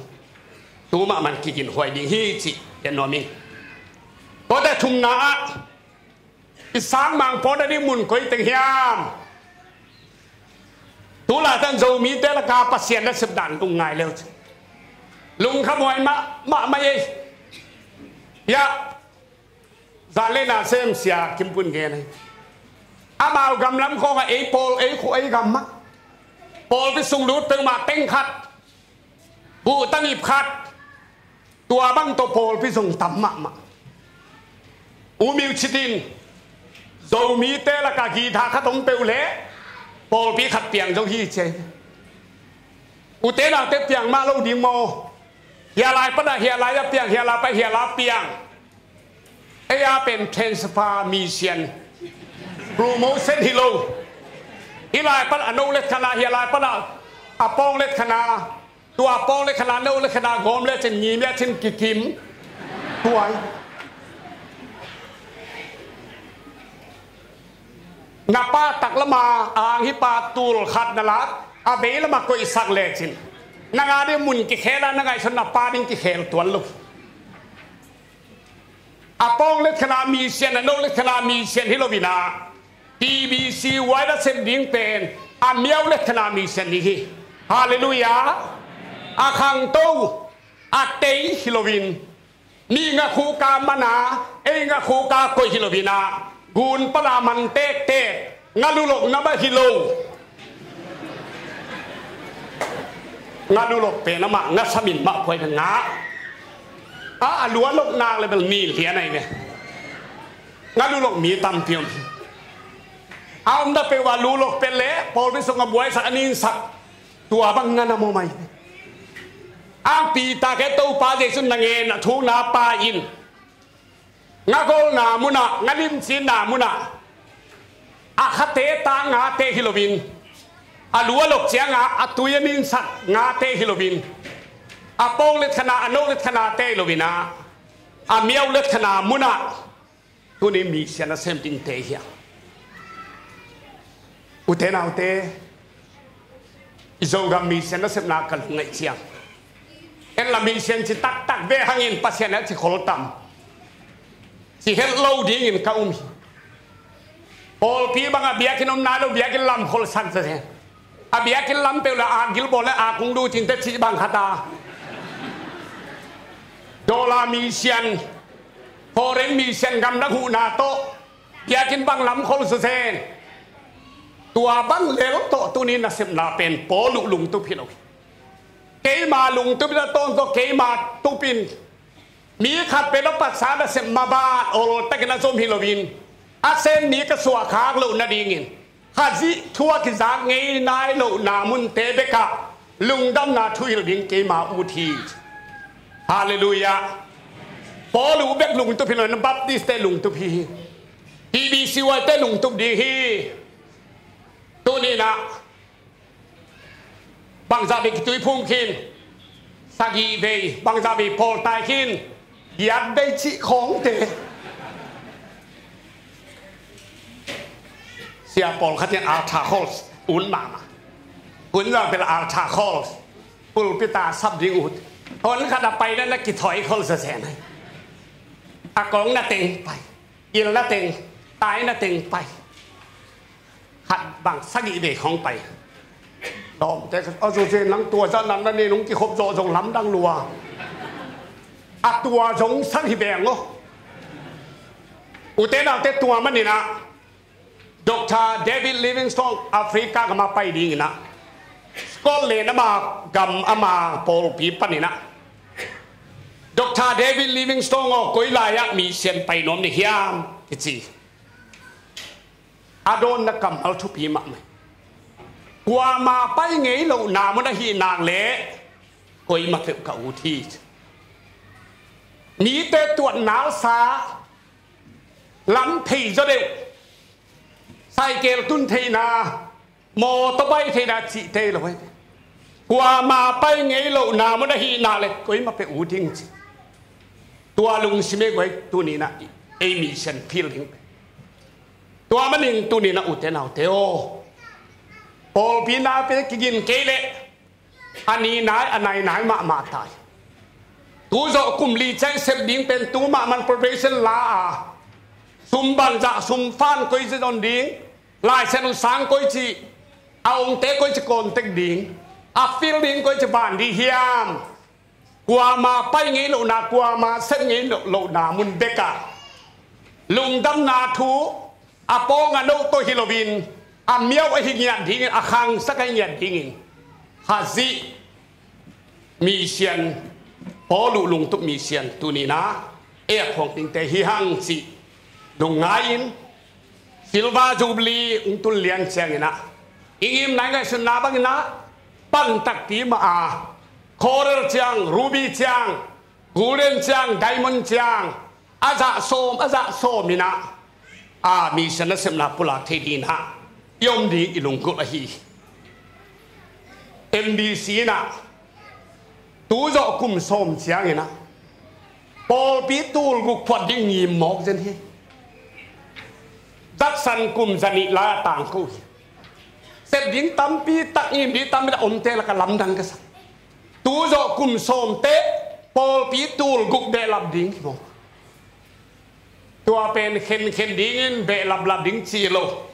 Tuma man kikin huai ding hi ci. Ken nuam in. Kote thumna ah. I sang mang pawt a ding mun koi teng hiam. Tulatan Zomite laka Pasian na sepdan lung ngai leu ci. Lungkham huai mah mah mah ei. Ya. Zan le na sem sia kimpun gen ei. Amau gamlam khawngah ei pawl ei khu ei gam mah. Pawlpi sung lut peuhmah teng khat. Buh tangip khat. Tua bang tawh pawlpi zong tam mahmah. U Miu Cit in Zomite laka guitar khat om peuh leh pawlpi khat piang zo hi ci. Ute naute piang mah lo ding maw. Hialai pana hialai a piang hialai pa hialai piang. Ei a pen transfer mission promotion hi lo. Hi lai pan a no let khana hialai pana a pawng let khana. Tua pawng le khana no le khana gawm le cin ngim ya cin kikim. Tuai. Na pa taklama ang hi pa tul khat na lak a vei lama koihsak le cin. Na nga ding mun kikhel a na ngaihsun na pa ding kikhel tuan lo. A pawng le khana mi sian a no le khana mi sian hi lo ina. T B C Y na sem ding pen a miau le thana mi sian ni hi. Halleluia. A khangto a tei hi loin mi ngakhuka mana ei ngakhuka koih hi loina gun pana man tektek ngalulok na mah hi lo. Ngalulok pen amah ngasamin mah puai na ngah a a lualok nak le bel ni lian ai ne. Nga lulok mi tampi om hi. A om da peuh a lulok pet le pawlpi sung a buaisak a ninsak tua bang nga na mawmai. Angpi tak e Topa Jesu na ngen a thukna pa in nga golna munah nga limcinna munah a khate ta ngate hi loin a lualok cianga a tui a ninsak ngate hi loin a pawng let khana a no let khanate hi loin a a miau let khana munah Tuni mission a sem dingte hi a. Ute naute, i Zogam mission a sepna ka lungngaih ciang en la mission ci taktak ve hangin Pasian a ci khol tam ci het lo dingin ka um hi. Pawlpi bang a biakinn om nai lo, biakinn lam kholsak zazen. A biakinn lam peuh le a gilbawl le a kung lu cinte cih bang khata. Dollar mission, foreign mission gam na huhna tawh biakinn bang lam khol zazen. Tua bang lel tawh tuni nasepna pen Paul uh lungtup hi lo hi. Keima lungtup in a tawn tawh keima tupin mi khat pen a patsa nasep maban oltakin a zom hi loin a sem mi ka suahkhak loh nadingin Khazih thu a kizak ngei nai lohna munte bekah lungdamna thu hilh ding keima ut hi. Halleluiah. Paul uh bek lungtup hi loin Baptist te lungtup hi hi. T B C Y te lungtup ding hi. Tuninah bangzah vei kituiphum khin, sagih vei bangzah vei pawltai khin, giat vei cih khawngte. Sia pawlkhat in altar call un mahmah. Hun zang pen altar call, pulpit a sap ding ut. Hon khat a paina na kithawi khol zazen ai. A kawng na teng pai, il na teng, tai na teng pai. Khat bang sagih vei khawng pai. Lawmte a zo zen lang tua zah nan na nen hong kikhop zawh zong lamdang lua. A tua zong sagih veng aw. Ute naute tua maninah Doctor David Livingstone Africa gam a pai dinginah Scotland ama gam ama pawlpi paninah Doctor David Livingstone aw koi lai-ah mission pai nuam ni hiam kici. A dawnna kammal thupi mahmah. Kuama pai ngei lohna mun ahih nak leh koima peuh ka ut hi. Mite tuat nalsa lam thei zaw deuh, saikel tun theihna, mawtaw pai theihna cihte hi lo hi. Kuama pai ngei lohna mun ahih nak leh koima peuh ut ding ci. Tua lungsim e guai tuninah ei mission field ding. Tua manin tuninah ute naute aw, pawlpi napi kigin kei leh a ni nai a nai nai mahmah tai. Tu zawh kum li ciang sep ding pen tu mahmah preparation la a, sum bangzah sum fan koi zia zon ding, Laisiangtho sang koi ci, a ongte koi ci kawntek ding, a field ding koi ci ban ding hiam? Kuama pai ngei lohna, kuama sep ngei lohna mun bekah lungdamna thu a pawng a noh tawh hi loin a miau ahi ngiat dingin, a khangsak ahi ngiat dingin Khazih mission, Paul uh lungtup mission tuninah ei a phuang dingte hi hang cih lungngai-in Silver Jubilee hong tun lian cianginah i ngimna i ngaihsutna banginah pan takpi mah a, coral ciang, ruby ciang, golden ciang, diamond ciang, a zah sawm a zah sawm inah a mission nasepna pulak thei dinah i om ding i lunggulh ahi hi. M B C inah tu zawh kum sawm cianginah pawlpi tul guk phuat ding ngim mawk zen hi. Datsan kum zanih lai a tangko hi. Sep ding tampi tak, ngim ding tampi tak omte lakah lamdang ka sak. Tu zawh kum sawmte pawlpi tul guk behlap ding hi mawk. Tua pen khenkhen dingin behlaplap ding ci lo.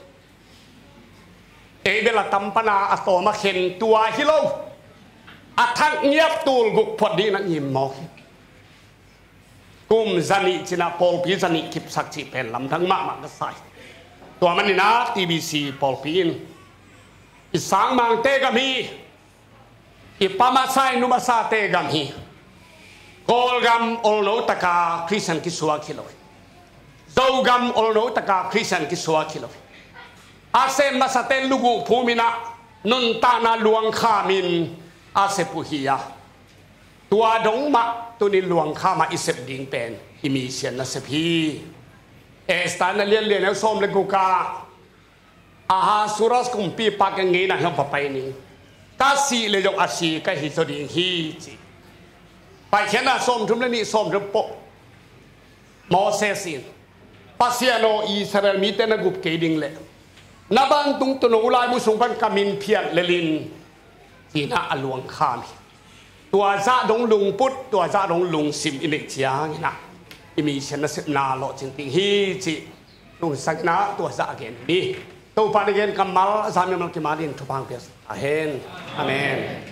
Ei bel a tam pana a tawm a khen tua hi lo. A thak ngiat tul guk phuat dingin a ngim mawk hi. Kum zanih cinah pawlpi zanih kipsak cih pen lamdang mahmah ka sa hi. Tua maninah T B C pawlpi in i sangmangte gam hi. I pa masa i nu masate gam hi. Kawlgam olno taka Khristian kisuak hi lo hi. Zogam olno taka Khristian kisuak hi lo hi. A sem masate luguh phuminah nuntakna luangkhamin a sep uh hi a, tua dong mah tuni luangkhama i sep ding pen i mission nasep hi. Esther na lianlian eu sawm le guka Ahasuerus kumpipa ka ngeina hiam va pai ning. Ka sih le zong a si ka hi zaw ding hi ci. Paikhiatna sawmthum le nih sawmthum pawh Moses in Pasian aw, Israel mite na gup kei ding le na vantung tawh no laibu sung pan ka min phiat lel in cinah a luangkham hi. Tua zah dong lungput, tua zah dong lungsim i neih cianginah i mission nasepna lawhcing ding hi ci. nungsak in ah tua zah a gen hi. Topa na gen kammal a za mimal kim adingin thupha hong pia hen. Amen.